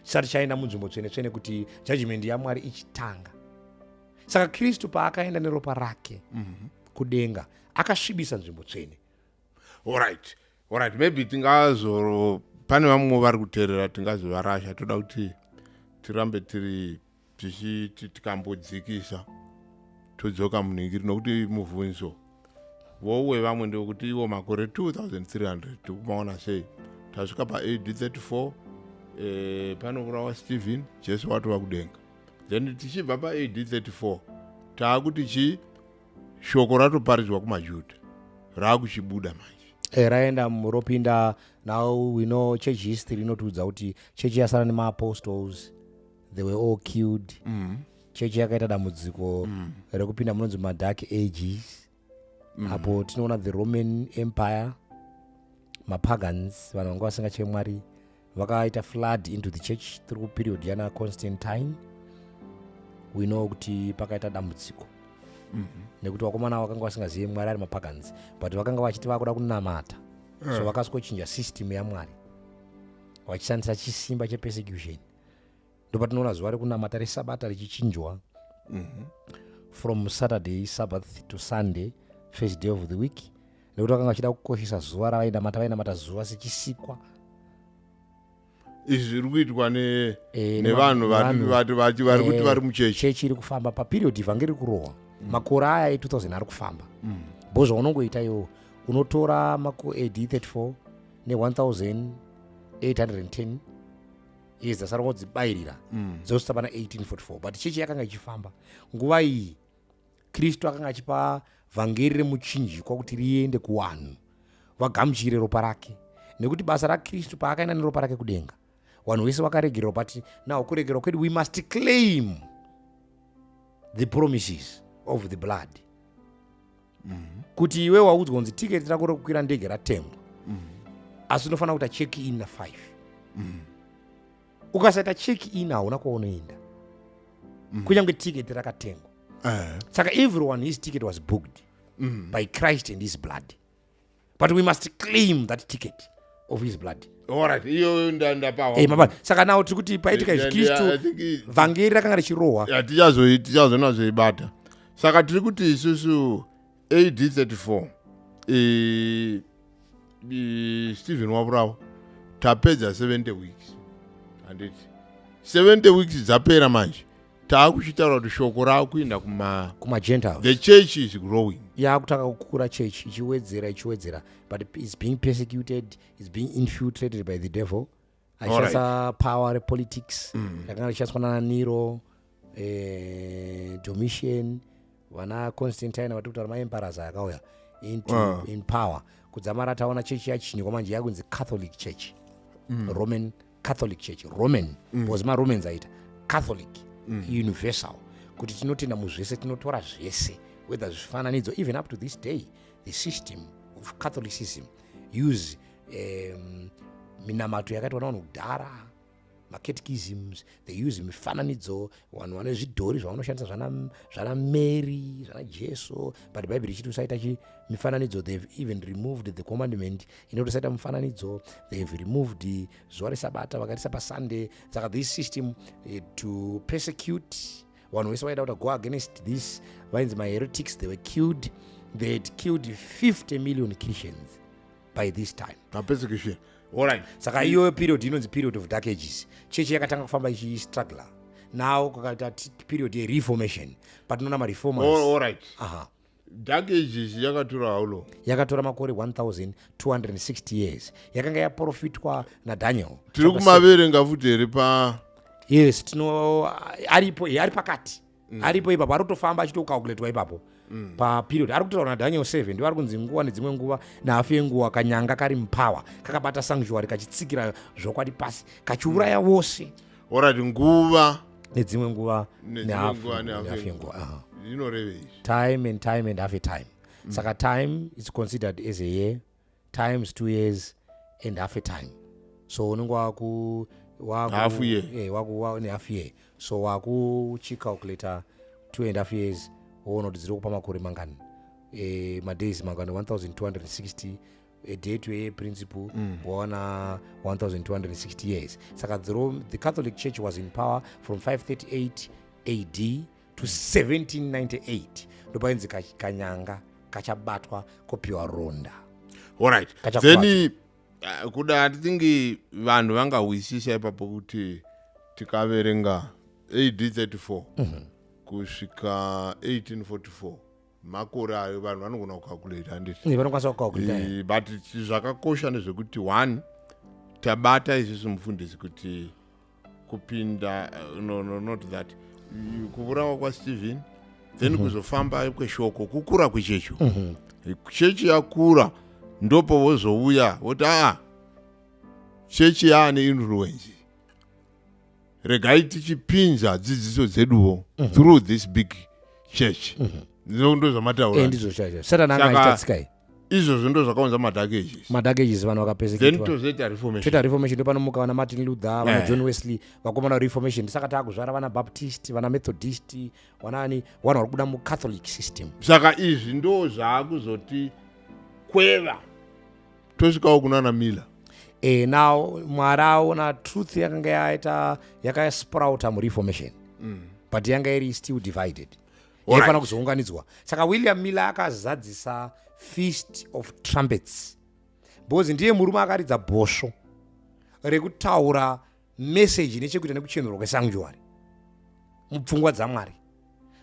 chisati chaenda munzvimbo tsvene tsvene kuti judgment yaMwari ichitanga. Saka Kristu paakaenda neropa rake kudenga, akasvibisa nzvimbo tsvene. Alright, maybe tingazo, pane vamwe vari kuteerera, tingazovarasha. Toda kuti tirambe tiri tichiti tikambodzikisa, todzoka munhingiri, nokuti mubvunzo wouwe vamwe ndewekuti iwo makore 2300 tikumaona sei? Tasvika paAD 34, panourawa Stephen, Jesu watova kudenga. Then tichibva paAD 34 taakuti chi shoko ratoparidzwa kumaJudha, raakuchibuda manje. Raenda ropinda. Now we know church history inotiudza kuti chechi yasara nemaapostles, they were all killed. Chechi yakaita dambudziko rekupinda munonzi madark ages. Apo tinoona the Roman Empire, mapagans, vanhu vanga vasingatye Mwari, vakaita flood into the church through period yana Constantine. We know kuti pakaita dambudziko nekuti vakomana vakanga vasingazivi Mwari, ari mapagans, but vakanga vachiti vakuda kunamata. So vakasvikochinja system yaMwari vachishandisa chisimba chepersecution. Ndopatinoona zuva rekunamata resabata richichinjwa from Saturday Sabbath to Sunday, first day of the week, nekuti vakanga vachida kukoshesa zuva ravainamata. Vainamata zuva sechisikwa. Izvi zviri kuitwa nevanhu vari kuti vari muchechi. Chechi iri kufamba paperiod, vhangeri riri kurohwa. Makore aya e2000 ari kufamba bo. Zvaunongoita iwo, unotora mako AD 34 ne1810 years dzasara, ngodzibayirira, dzosvitsa pana 1844. But chechi yakanga ichifamba nguva iyi. Kristu akanga achipa vhangeri remuchinjikwa kuti riende kuvanhu vagamuchire ropa rake, nekuti basa raKristu paakaenda neropa rake kudenga, vanhu vese vakaregererwa. But now kuregererwa kwedu, we must claim the promises of the blood. Kuti iwe waudzwa kunzi tiketi rako rekukwira ndege ratengwa, asi unofanira kuita check in na5. Ukasaita check in, hauna kwaunoenda, kunyange tiketi rakatengwa. Saka everyone, his ticket was booked by Christ and his blood, but we must claim that ticket of his blood. Alright, iyoyo ndapawa. Mabani. Saka nawo tiri kuti paitika izvi, Kristu, vhangeri rakanga richirohwa. Tichazonatsoibata. Saka tiri kuti isusu AD 34, Stephen wavurawa, tapedza 70 weeks, handiti? 70 weeks dzapera manje, taakuchitaura kuti shoko raakuenda kuma kumagentiles. The church is growing. Yaakutanga kukura church, ichiwedzera, ichiwedzera, but is being persecuted, is being infiltrated by the devil achishandisa power repolitics rakanga richishandiswa nana Nero, Domitian, vana Constantine vatiri kutaura, maemperors akauya into in power. Kudzamara taona chechi yachinjwa manje, yakunzi Catholic Church, Roman Catholic Church. Roman because maRomans aita Catholic, universal, kuti tinotenda muzvese, tinotora zvese, whether zvifananidzo. Even up to this day the system of Catholicism use minamato yakaitwa navanhu kudhara, macatechisms. They use mifananidzo, vanhu vane zvidhori zvavanoshandisa, zvana Mary, zvana Jesu, but Bhaibheri ichiti usaita chi mifananidzo. They've even removed the commandment inoti usaita mufananidzo. They've removed zuva resabata, vakarisa paSunday. Saka this system, to persecute vanhu vese vaida kuti go against this, vainzi maheretics. They were killed. They had killed 50 million Christians by this time. Mapersecution, alright. Saka iyoyo period inonzi period of dark ages. Chechi yakatanga kufamba ichistruggler. Now kwakaita period yereformation, patinoona mareformers. Alright. Aha. Dark ages yakatora how long? Yakatora makore 1260 years. Yakanga yaprofitwa naDaniel. Tiri kumaverenga futi here pa Yes, tino aripo, ari pakati. Aripo ipapo, ari kutofamba achitocalculatwa ipapo paperiod ari kutaura naDaniel 7. Ndivo ari kunzi nguva nedzimwe nguva nehafu yenguva. Kanyanga kari mupower, kakabata sanctuary, kachitsikira zvokwadi pasi, kachiuraya vose. Alright, nguva nedzimwe nguva nedzimwe nehafu nguva nehafu nehafu yenguva. yenguva, aha. Inoreve izvi? Time and time and half a time. Saka time is considered as a year times 2 years and half a time, so unenge waku Half year. Waku nehalf year, so wakuchicalculata 2.5 years, woona kuti dziri kupa makore mangani, madays mangani, 1260, a day to year principle, wawana 1260 years. Saka the Catholic Church was in power from 538 AD to 1798. Ndopainzi kanyanga kachabatwa kopiwa ronda. Alright. Kachakuwadza. Then kuda hatitingi vanhu vangahwisisa ipapo kuti tikaverenga AD 34 kusvika 1844, makore ayo vanhu vanogona kucalculate, handiti? Vanokwanisa kucalculata. But zvakakosha ndezvekuti one, tabata isusu mufundisi kuti kupinda no, not that kuvurawa kwaStephen, then kuzofamba kweshoko, kukura kwechechi. Chechi yakura, ndopo vozouya voti, "Aa, chechi yaane influence, regai tichipinza dzidziso dzeduwo through this big church." Ndo zvamataura. Ndizvo chaizvo. Satani anga achiita tsika iyi. Izvozvo ndo zvakaunza madark ages. Madark ages, vanhu Then vakapeseketwa. tozoita Reformation. Toita Reformation, ndopanomuka vana Martin Luther, vana John Wesley, vakomana veReformation. Saka taakuzvara vana Baptist, vana Methodist, vanani, vanhu vari kubuda muCatholic system. Saka izvi ndo zvaakuzoti kweva tosvikawo kunana Miller. Now Mwari aona truth yakanga yaita, yakasprouta muReformation, but yanga iri still divided, yaifanira kuzounganidzwa. Saka William Miller akazadzisa Feast of Trumpets, because ndiye murume akaridza bhosvo rekutaura meseji nechekuita nekuchenurwa kwesanctuary mupfungwa dzaMwari,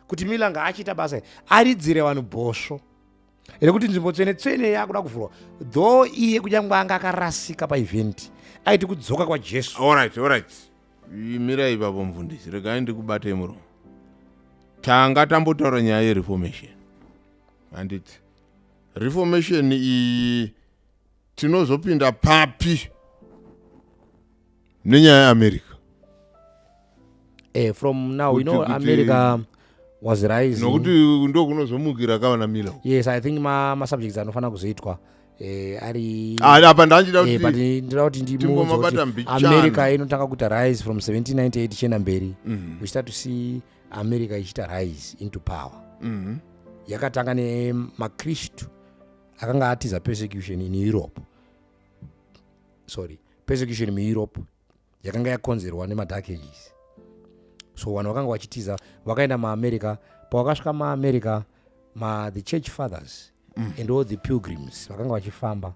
kuti Miller ngaachiita basa iri, aridzire vanhu bhosvo rekuti nzvimbo tsvene tsvene yakuda kuvhurwa. Though iye kunyange anga akarasika paevent, aiti kudzoka kwaJesu. Alright, mirai ipapo mufundisi, regai ndikubatei muromo. Tanga tambotaura nyaya yeReformation, handiti? Reformation iyi tinozopinda papi nenyaya yeAmerica? From now, you know, America was rising. Nokuti ndokunozomukira kavana Miller. Yes, I think masubjects anofanira kuzoitwa ari Ah, apa ndanchida but kuti ndinoda kuti ndimuudze timbomabata kuti mbichana. America inotanga kuita rise from 1798 ichienda mberi. We start to see America ichiita rise into power. Yakatanga nemaKristu akanga atiza persecution in Europe, sorry, persecution muEurope yakanga yakonzerwa nemaDark Ages. So vanhu vakanga vachitiza, vakaenda muAmerica. Pavakasvika muAmerica, the church fathers and all the pilgrims vakanga vachifamba,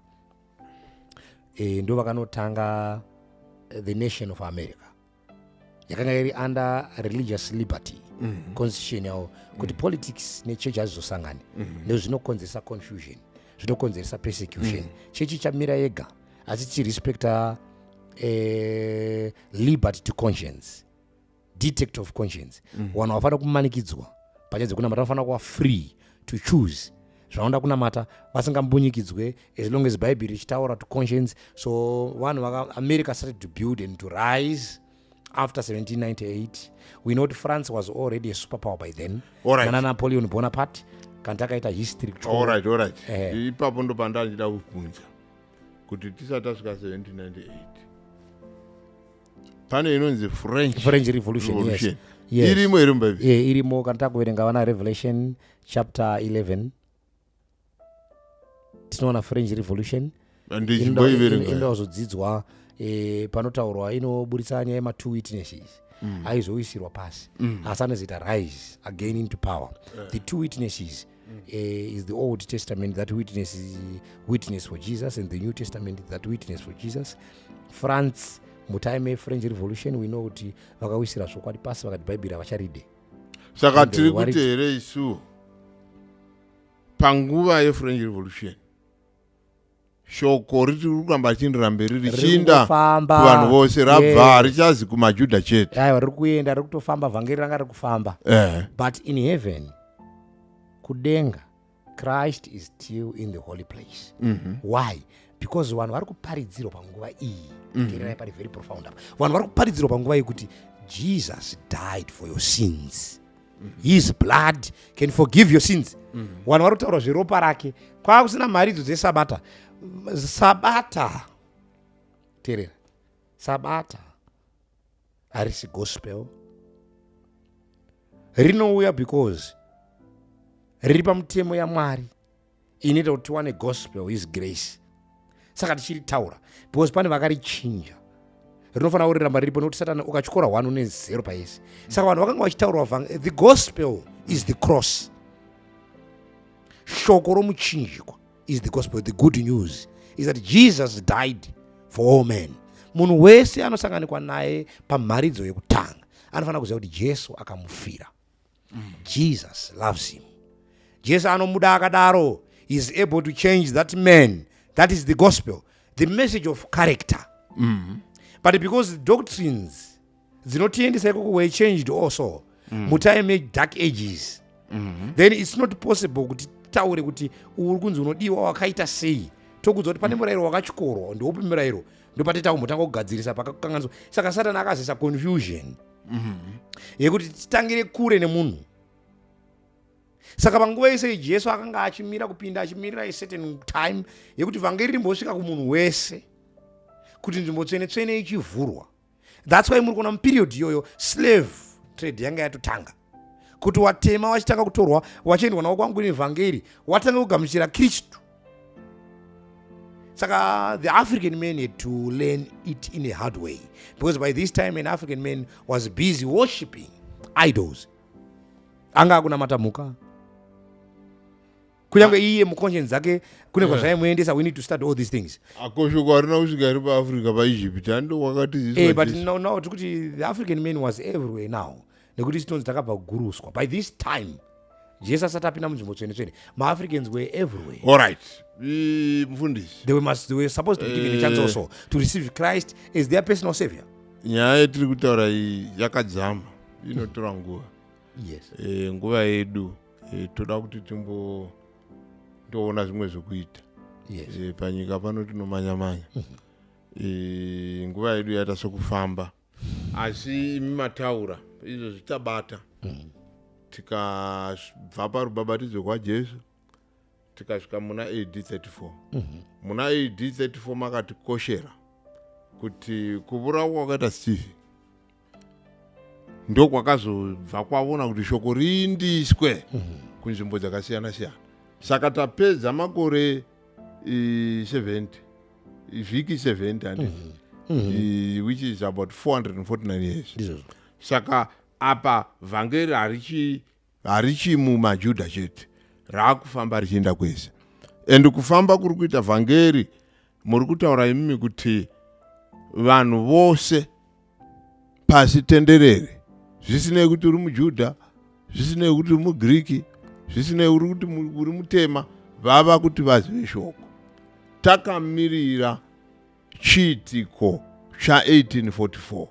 ndo vakanotanga the nation of America. Yakanga iri under religious liberty constitution yavo, kuti politics nechechi hazvizosangani. Ndozvo zvinokonzeresa confusion, zvinokonzeresa persecution. Chechi chamira yega, asi tichirespecta liberty to conscience, detect of conscience. Vanhu havafanira kumanikidzwa panyaya dzekunamata, vanofanira kuva free to choose zvavanoda kunamata vasingambunyikidzwe, as long as Bhaibheri richitaura to conscience. So vanhu America started to build and to rise after 1798. We know kuti France was already a superpower by then, nana Napoleon Bonaparte, kana takaita history kuchikoro. Alright. Ehe. Ipapo ndo pandandida kubvunza kuti tisati tasvika 1798, pane inonzi French French Revolution, yes. Revolution. Yes. Irimo here muBhaibheri? Yeah, irimo. Kana takuverenga vana Revelation chapter 11, tinoona French Revolution. Ndichimboiverenga. Inoda kuzodzidzwa. Panotaurwa, inoburitsa nyaya yema-two witnesses aizowisirwa pasi, asi anozoita rise again into power. The two witnesses is the Old Testament that witness for Jesus and the New Testament that witness for Jesus. France mutime yeFrench Revolution, we know kuti vakawisira zvokwadi pasi, vakati Bhaibheri havacharide. Saka And tiri worried. kuti here isu panguva yeFrench Revolution? Shoko riri kuramba richienderera mberi richiinda kufamba kuvanhu vose, rabva Yes. harichazi kumaJudha chete. Aiwa, riri kuenda, riri kutofamba, vhangeri ranga riri kufamba. But in heaven, kudenga, Christ is still in the holy place. Why? Because vanhu vari kuparidzirwa panguva iyi. Teererai, pari very profound apa. Vanhu vari kuparidzirwa panguva iyi kuti Jesus died for your sins. His blood can forgive your sins. Vanhu vari kutaura zveropa rake, kwava kusina mharidzo dzesabata. Sabata, teerera, sabata harisi gospel. Rinouya because riri pamutemo yaMwari inoita kuti tiwane gospel, his grace. Saka tichiritaura because pane vakarichinja. Rinofanira kuriramba riripo nekuti Satani ukatyora 1 une 0 paese. Saka vanhu vakanga vachitaurwa the gospel is the cross. Shoko romuchinjikwa is the gospel. The good news is that Jesus died for all men. Munhu wese anosanganikwa naye pamharidzo yekutanga anofanira kuziva kuti Jesu akamufira. Jesus loves him, Jesu anomuda. Akadaro he is able to change that man. That is the gospel, the message of character. But because doctrines dzinotiendesa ikoko were changed also mutime yedark ages, then it's not possible kuti titaure kuti uri kunzi unodiwa wakaita sei. Tokudza kuti pane murayiro wakatyorwa, ndoupi murayiro? Ndopatita kumbotanga kugadzirisa pakakanganiswa. Saka Satani akazisa confusion yekuti titangire kure nemunhu. Saka panguva yese Jesu akanga achimira kupinda, achimirira a certain time yekuti vhangeri rimbosvika kumunhu wese, kuti nzvimbo tsvene tsvene ichivhurwa. That's why muri kuona muperiod iyoyo slave trade yanga yatotanga, kuti watema wachitanga kutorwa, wachiendwa navo kwangu nevhangeri, watanga kugamuchira Kristu. Saka the African man had to learn it in a hard way, because by this time an African man was busy worshipping idols. Anga akunamata mhuka, kunyange iye muconscience dzake kune kwazvaimuendesa. We need to start all these things. Ako shoko harina kusvika iri paAfrica, paEgypt hando kwakati. But no, tikuti the African man was everywhere now, nekuti tinonzi takabva kuguruswa. By this time Jesu asati apinda munzvimbo tsvene tsvene, maAfricans were everywhere. Allright, mufundisi. They were supposed to be given a chance also to receive Christ as their personal savior. Nyaya yetiri kutaura iyi yakadzama, inotora nguva. Nguva yedu, toda kuti timbo toona zvimwe zvekuita. Panyika pano tinomanya-manya. Nguva yedu yaita sokufamba, asi imi mataura izvo zvichabata. Tikabva parubhabhatidzo kwaJesu, tikasvika muna AD 34. Muna AD 34 makatikoshera kuti kuvurawa kwakaita Stephen ndokwakazobva kwavona kuti shoko riindiswe kunzvimbo dzakasiyana siyana. Saka tapedza makore 70, vhiki 70, handiti? Which is about 449 years. Ndizvozvo. Saka apa vhangeri harichi mumaJudha chete, raakufamba richienda kwese. And kufamba kuri kuita vhangeri, muri kutaura imimi kuti vanhu vose pasi tenderere, zvisinei kuti uri muJudha, zvisinei kuti uri muGiriki, zvisinei uri kuti uri mutema, vava kuti vazive shoko. Takamirira chiitiko cha1844,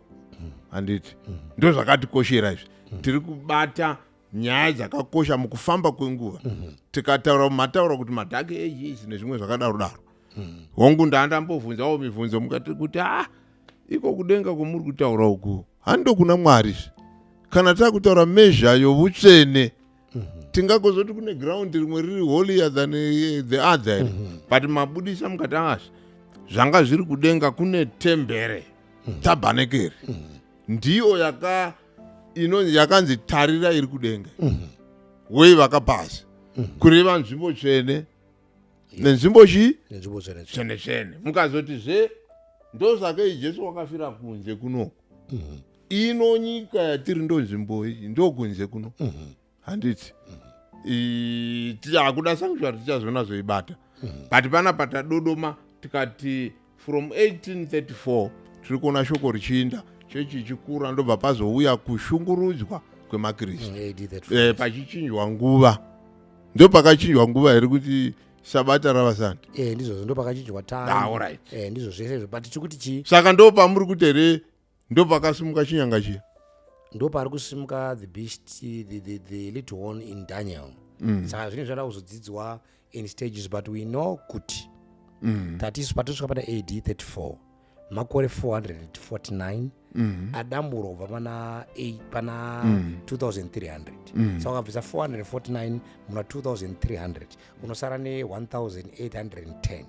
handiti? Ndo zvakatikoshera izvi. Tiri kubata nyaya dzakakosha mukufamba kwenguva. Tikataura mataura kuti madark ages nezvimwe zvakadaro daro, hongu, ndandambobvunzawo mibvunzo mukati kuti a iko kudenga kwamuri kutaura uku hando kuna Mwari zve. Kana takutaura measure yovutsvene, tingagozoti kune ground rimwe riri holier than the other here? But mabudisa mukati azvi zvanga zviri kudenga kune tembere, tabhanekeri, ndiyo yaka inonzi yakanzi tarira iri kudenga wei vakapasi, kureva nzvimbo tsvene nenzvimbo chii? Nenzvimbo tsvene tsvene. Tsvene tsvene. Mukazoti zve ndosaka Jesu wakafira kunze kunoku. Ino nyika yatiri ndo nzvimbo iyi, ndokunze kuno, handiti? Hakuda sanctuary, tichazoona zoibata. But panapa tadodoma tikati from 1834 tiri kuona shoko richiinda, chechi ichikura, ndobva pazouya kushungurudzwa kwemaKristu. AD 34. Pachichinjwa nguva, ndo pakachinjwa nguva here kuti Sabata rava Sunday. Eh, ndizvozvo, ndo pakachinjwa time. Ah, alright. Eh, ndizvo zvese izvo, but tiri kuti chii? Saka ndo pamuri kuti here ndo pakasimuka chinyanga chiya? Ndo pari kusimuka the beast, the little one in Daniel. Saka zvinenge zvada kuzodzidzwa in stages, but we know kuti tatisu patosvika pana AD 34, makore 449 adamburwa kubva pana 8 pana 2300. Saka ukabvisa 449 muna 2300, unosara ne1810.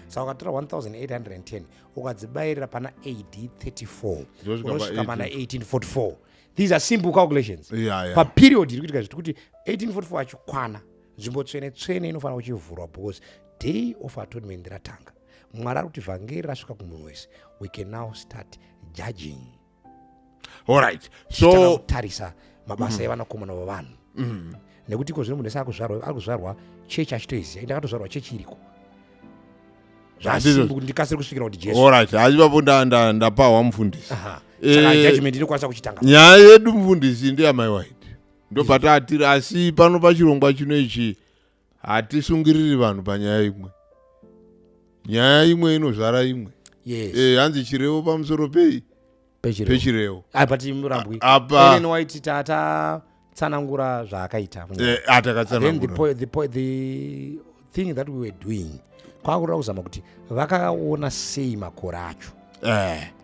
Saka ukatora 1810 ukadzibayirira pana AD 34, Zosvika pa unosvika pana 1844. These are simple calculations. Paperiod iri kuitika zviti kuti 1844 achikwana, nzvimbo tsvene tsvene inofanira kuchivhurwa because Day of Atonement ratanga. Mwari ari kuti vhangeri rasvika kumunhu wese, we can now start judging. Alright. Tanga So kutarisa mabasa evanakomana vavanhu, nekuti iko zvino munhu wese ari kuzvarwa chechi achitoiziva. Ndakatozvarwa chechi iriko. Zvasimbu kuti ndikasire kusvikira kuti Jesu. Alright, hachivapo ndapahwa, mufundisi. Aha. Saka judgment inokwanisa kuchitanga. Nyaya yedu, mufundisi, ndeyamai White, ndobva tatiri, asi pano pachirongwa chino ichi hatisungiriri vanhu panyaya imwe. Nyaya imwe inozvara imwe. Hanzi chirevo pamusoro pei? Pechireo. Pechirevo. Ah, but Murambwi, Apa Ellen White tatatsanangura zvaakaita. Then the, atakatsanangura. the thing that we were doing kwakuda kuzama kuti vakaona sei makore acho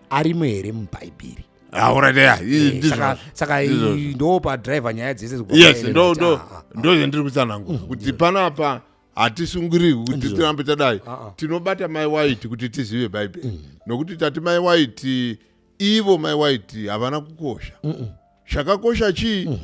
arimo here muBhaibheri. Alright, yeah, ndizvo. Saka Ndizvozvo. ndo padriver nyaya dzese kubva Yes. kuna Ellen Ndo White. ndo Ah, ah. ndo zvandiri kutsanangura kuti panapa hatisungirirwi kuti tirambe tadai. Ah, ah. Tinobata mai White kuti tizive Bhaibheri, nokuti tati mai White, ivo mai White havana kukosha. Chakakosha chii?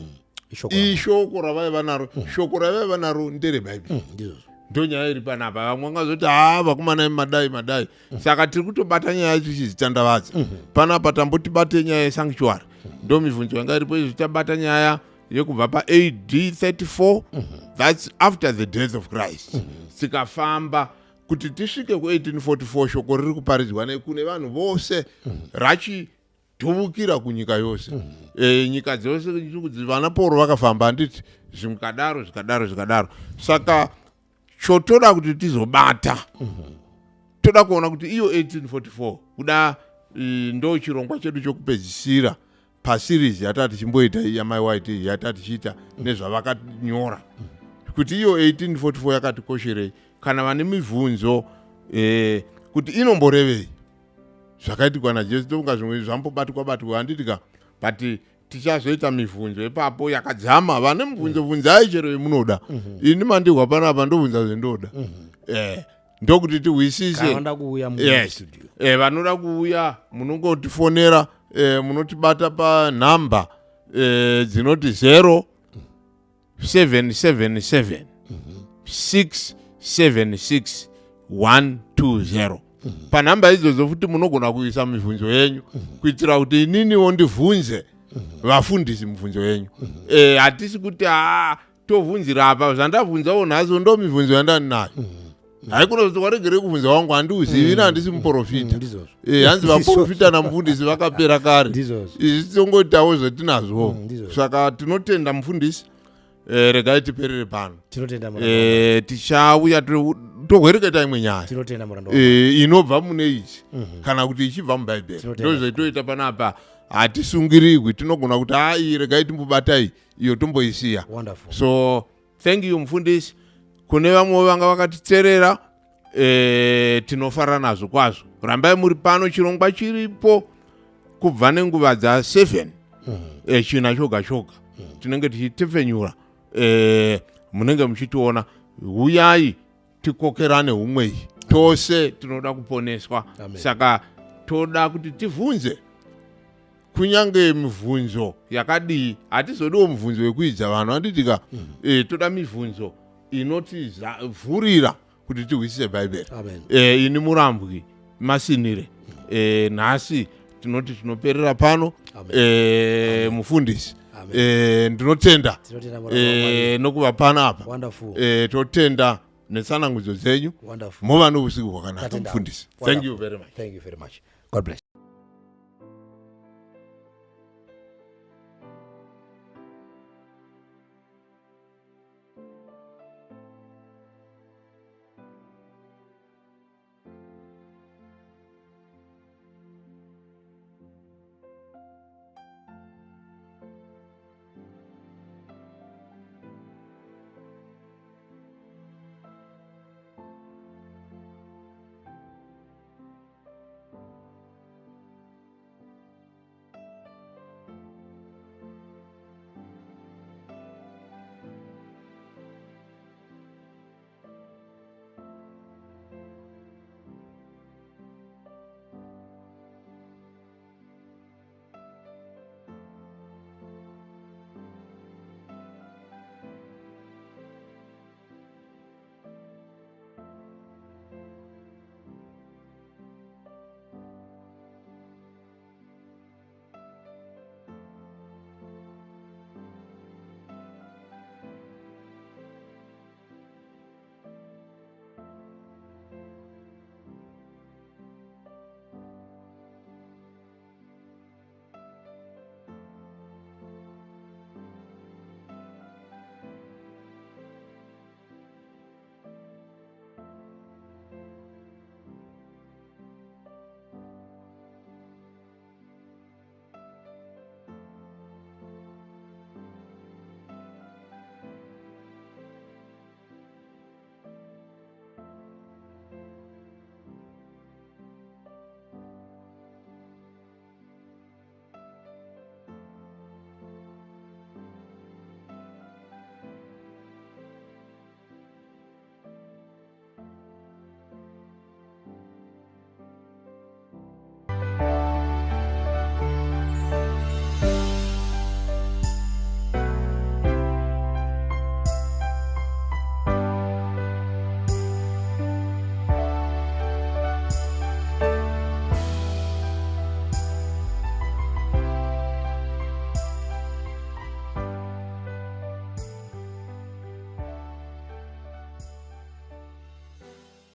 Ishoko. Ishoko ravaiva naro. Shoko ravaiva naro ndereBhaibheri. Ndizvozvo. Ndo nyaya iri panapa. Vamwe vangazoti, "Ha, vakomana imi, madai madai." Saka tiri kutobata nyaya tichizitandavadza panapa. Tambotibate nyaya yesanctuary, ndo mibvunzo yanga iripo izvi. Tabata nyaya yekubva paAD 34, that's after the death of Christ, tikafamba kuti tisvike ku1844. Shoko riri kuparidzwa nekune vanhu vose, rachidhuvukira kunyika yose, nyika dzose. Vana Pauro vakafamba, handiti? Zvikadaro, zvikadaro, zvikadaro. Saka chotoda kuti tizobata, toda kuona kuti iyo 1844 kuda ndo chirongwa chedu chokupedzisira paseries yatati tichimboita yamai White, yatati tichiita nezvavakanyora, kuti iyo 1844 yakatikosherei. Kana vane mibvunzo kuti inomborevei zvakaitikwa naJesu, tofunga zvimwe zvambobatikwa batikwa, handiti ka? But tichazoita mibvunzo ipapo yakadzama. Vane mubvunzo, bvunzai chero yemunoda. Ini mandihwa panapa, ndobvunza zvendoda, ndokuti tihwisise. Kana vanoda kuuya mustudio. Vanoda kuuya munongotifonera, munotibata panhamba dzinoti 0 777 676 120. Panhamba idzodzo futi munogona kuisa mibvunzo yenyu kuitira kuti ininiwo ndibvunze vafundisi mibvunzo yenyu. Hatisi kuti haa, tovhunzira apa. Zvandabvunzawo nhasi ndo mibvunzo yandandinayo. Haikona kuti waregerei kubvunza wangu, handiuzivi, ina handisi muprofita. Ndizvozvo. Hanzi vaprofita namufundisi vakapera kare. Ndizvozvo. Izvi tongoitawo zvatinazvo. Ndizvozvo. Saka tinotenda, mufundisi. Regai tiperere pano. Tinotenda, muranda. Tichauya tohwereketa imwe nyaya. Tinotenda, muranda. Inobva mune ichi kana kuti ichibva muBhaibheri. Tinotenda. Ndo zvetoita panapa. Hatisungirigwi, tinogona kuti hai, regai timbobatai iyo, tomboisiya. Wonderful. So thank you, mufundisi. Kune vamwe vanga vakatiteerera, tinofara nazvo kwazvo. Rambai muri pano, chirongwa chiripo kubva nenguva dza7 china choga choga. Tinenge tichitepfenyura, munenge muchitiona. Huyai tikokerane humwei, tose tinoda kuponeswa. Amen. Saka toda kuti tivhunze kunyange mibvunzo yakadii. Hatizodiwo mubvunzo wekuidza vanhu, handitika? Toda mibvunzo inotivhurira kuti tihwisise Bhaibheri. Amen. Ini Murambwi Masinire, nhasi tinoti tinoperera pano. Amen. Mufundisi, Amen. ndinotenda Tinotenda, muranda waMwari. Nokuva panapa. Wonderful. Totenda netsanangudzo dzenyu. Wonderful. Mova nousiku hwakanaka, Tatenda. mufundisi. Thank Wonderful. you very much. Thank you very much. God bless.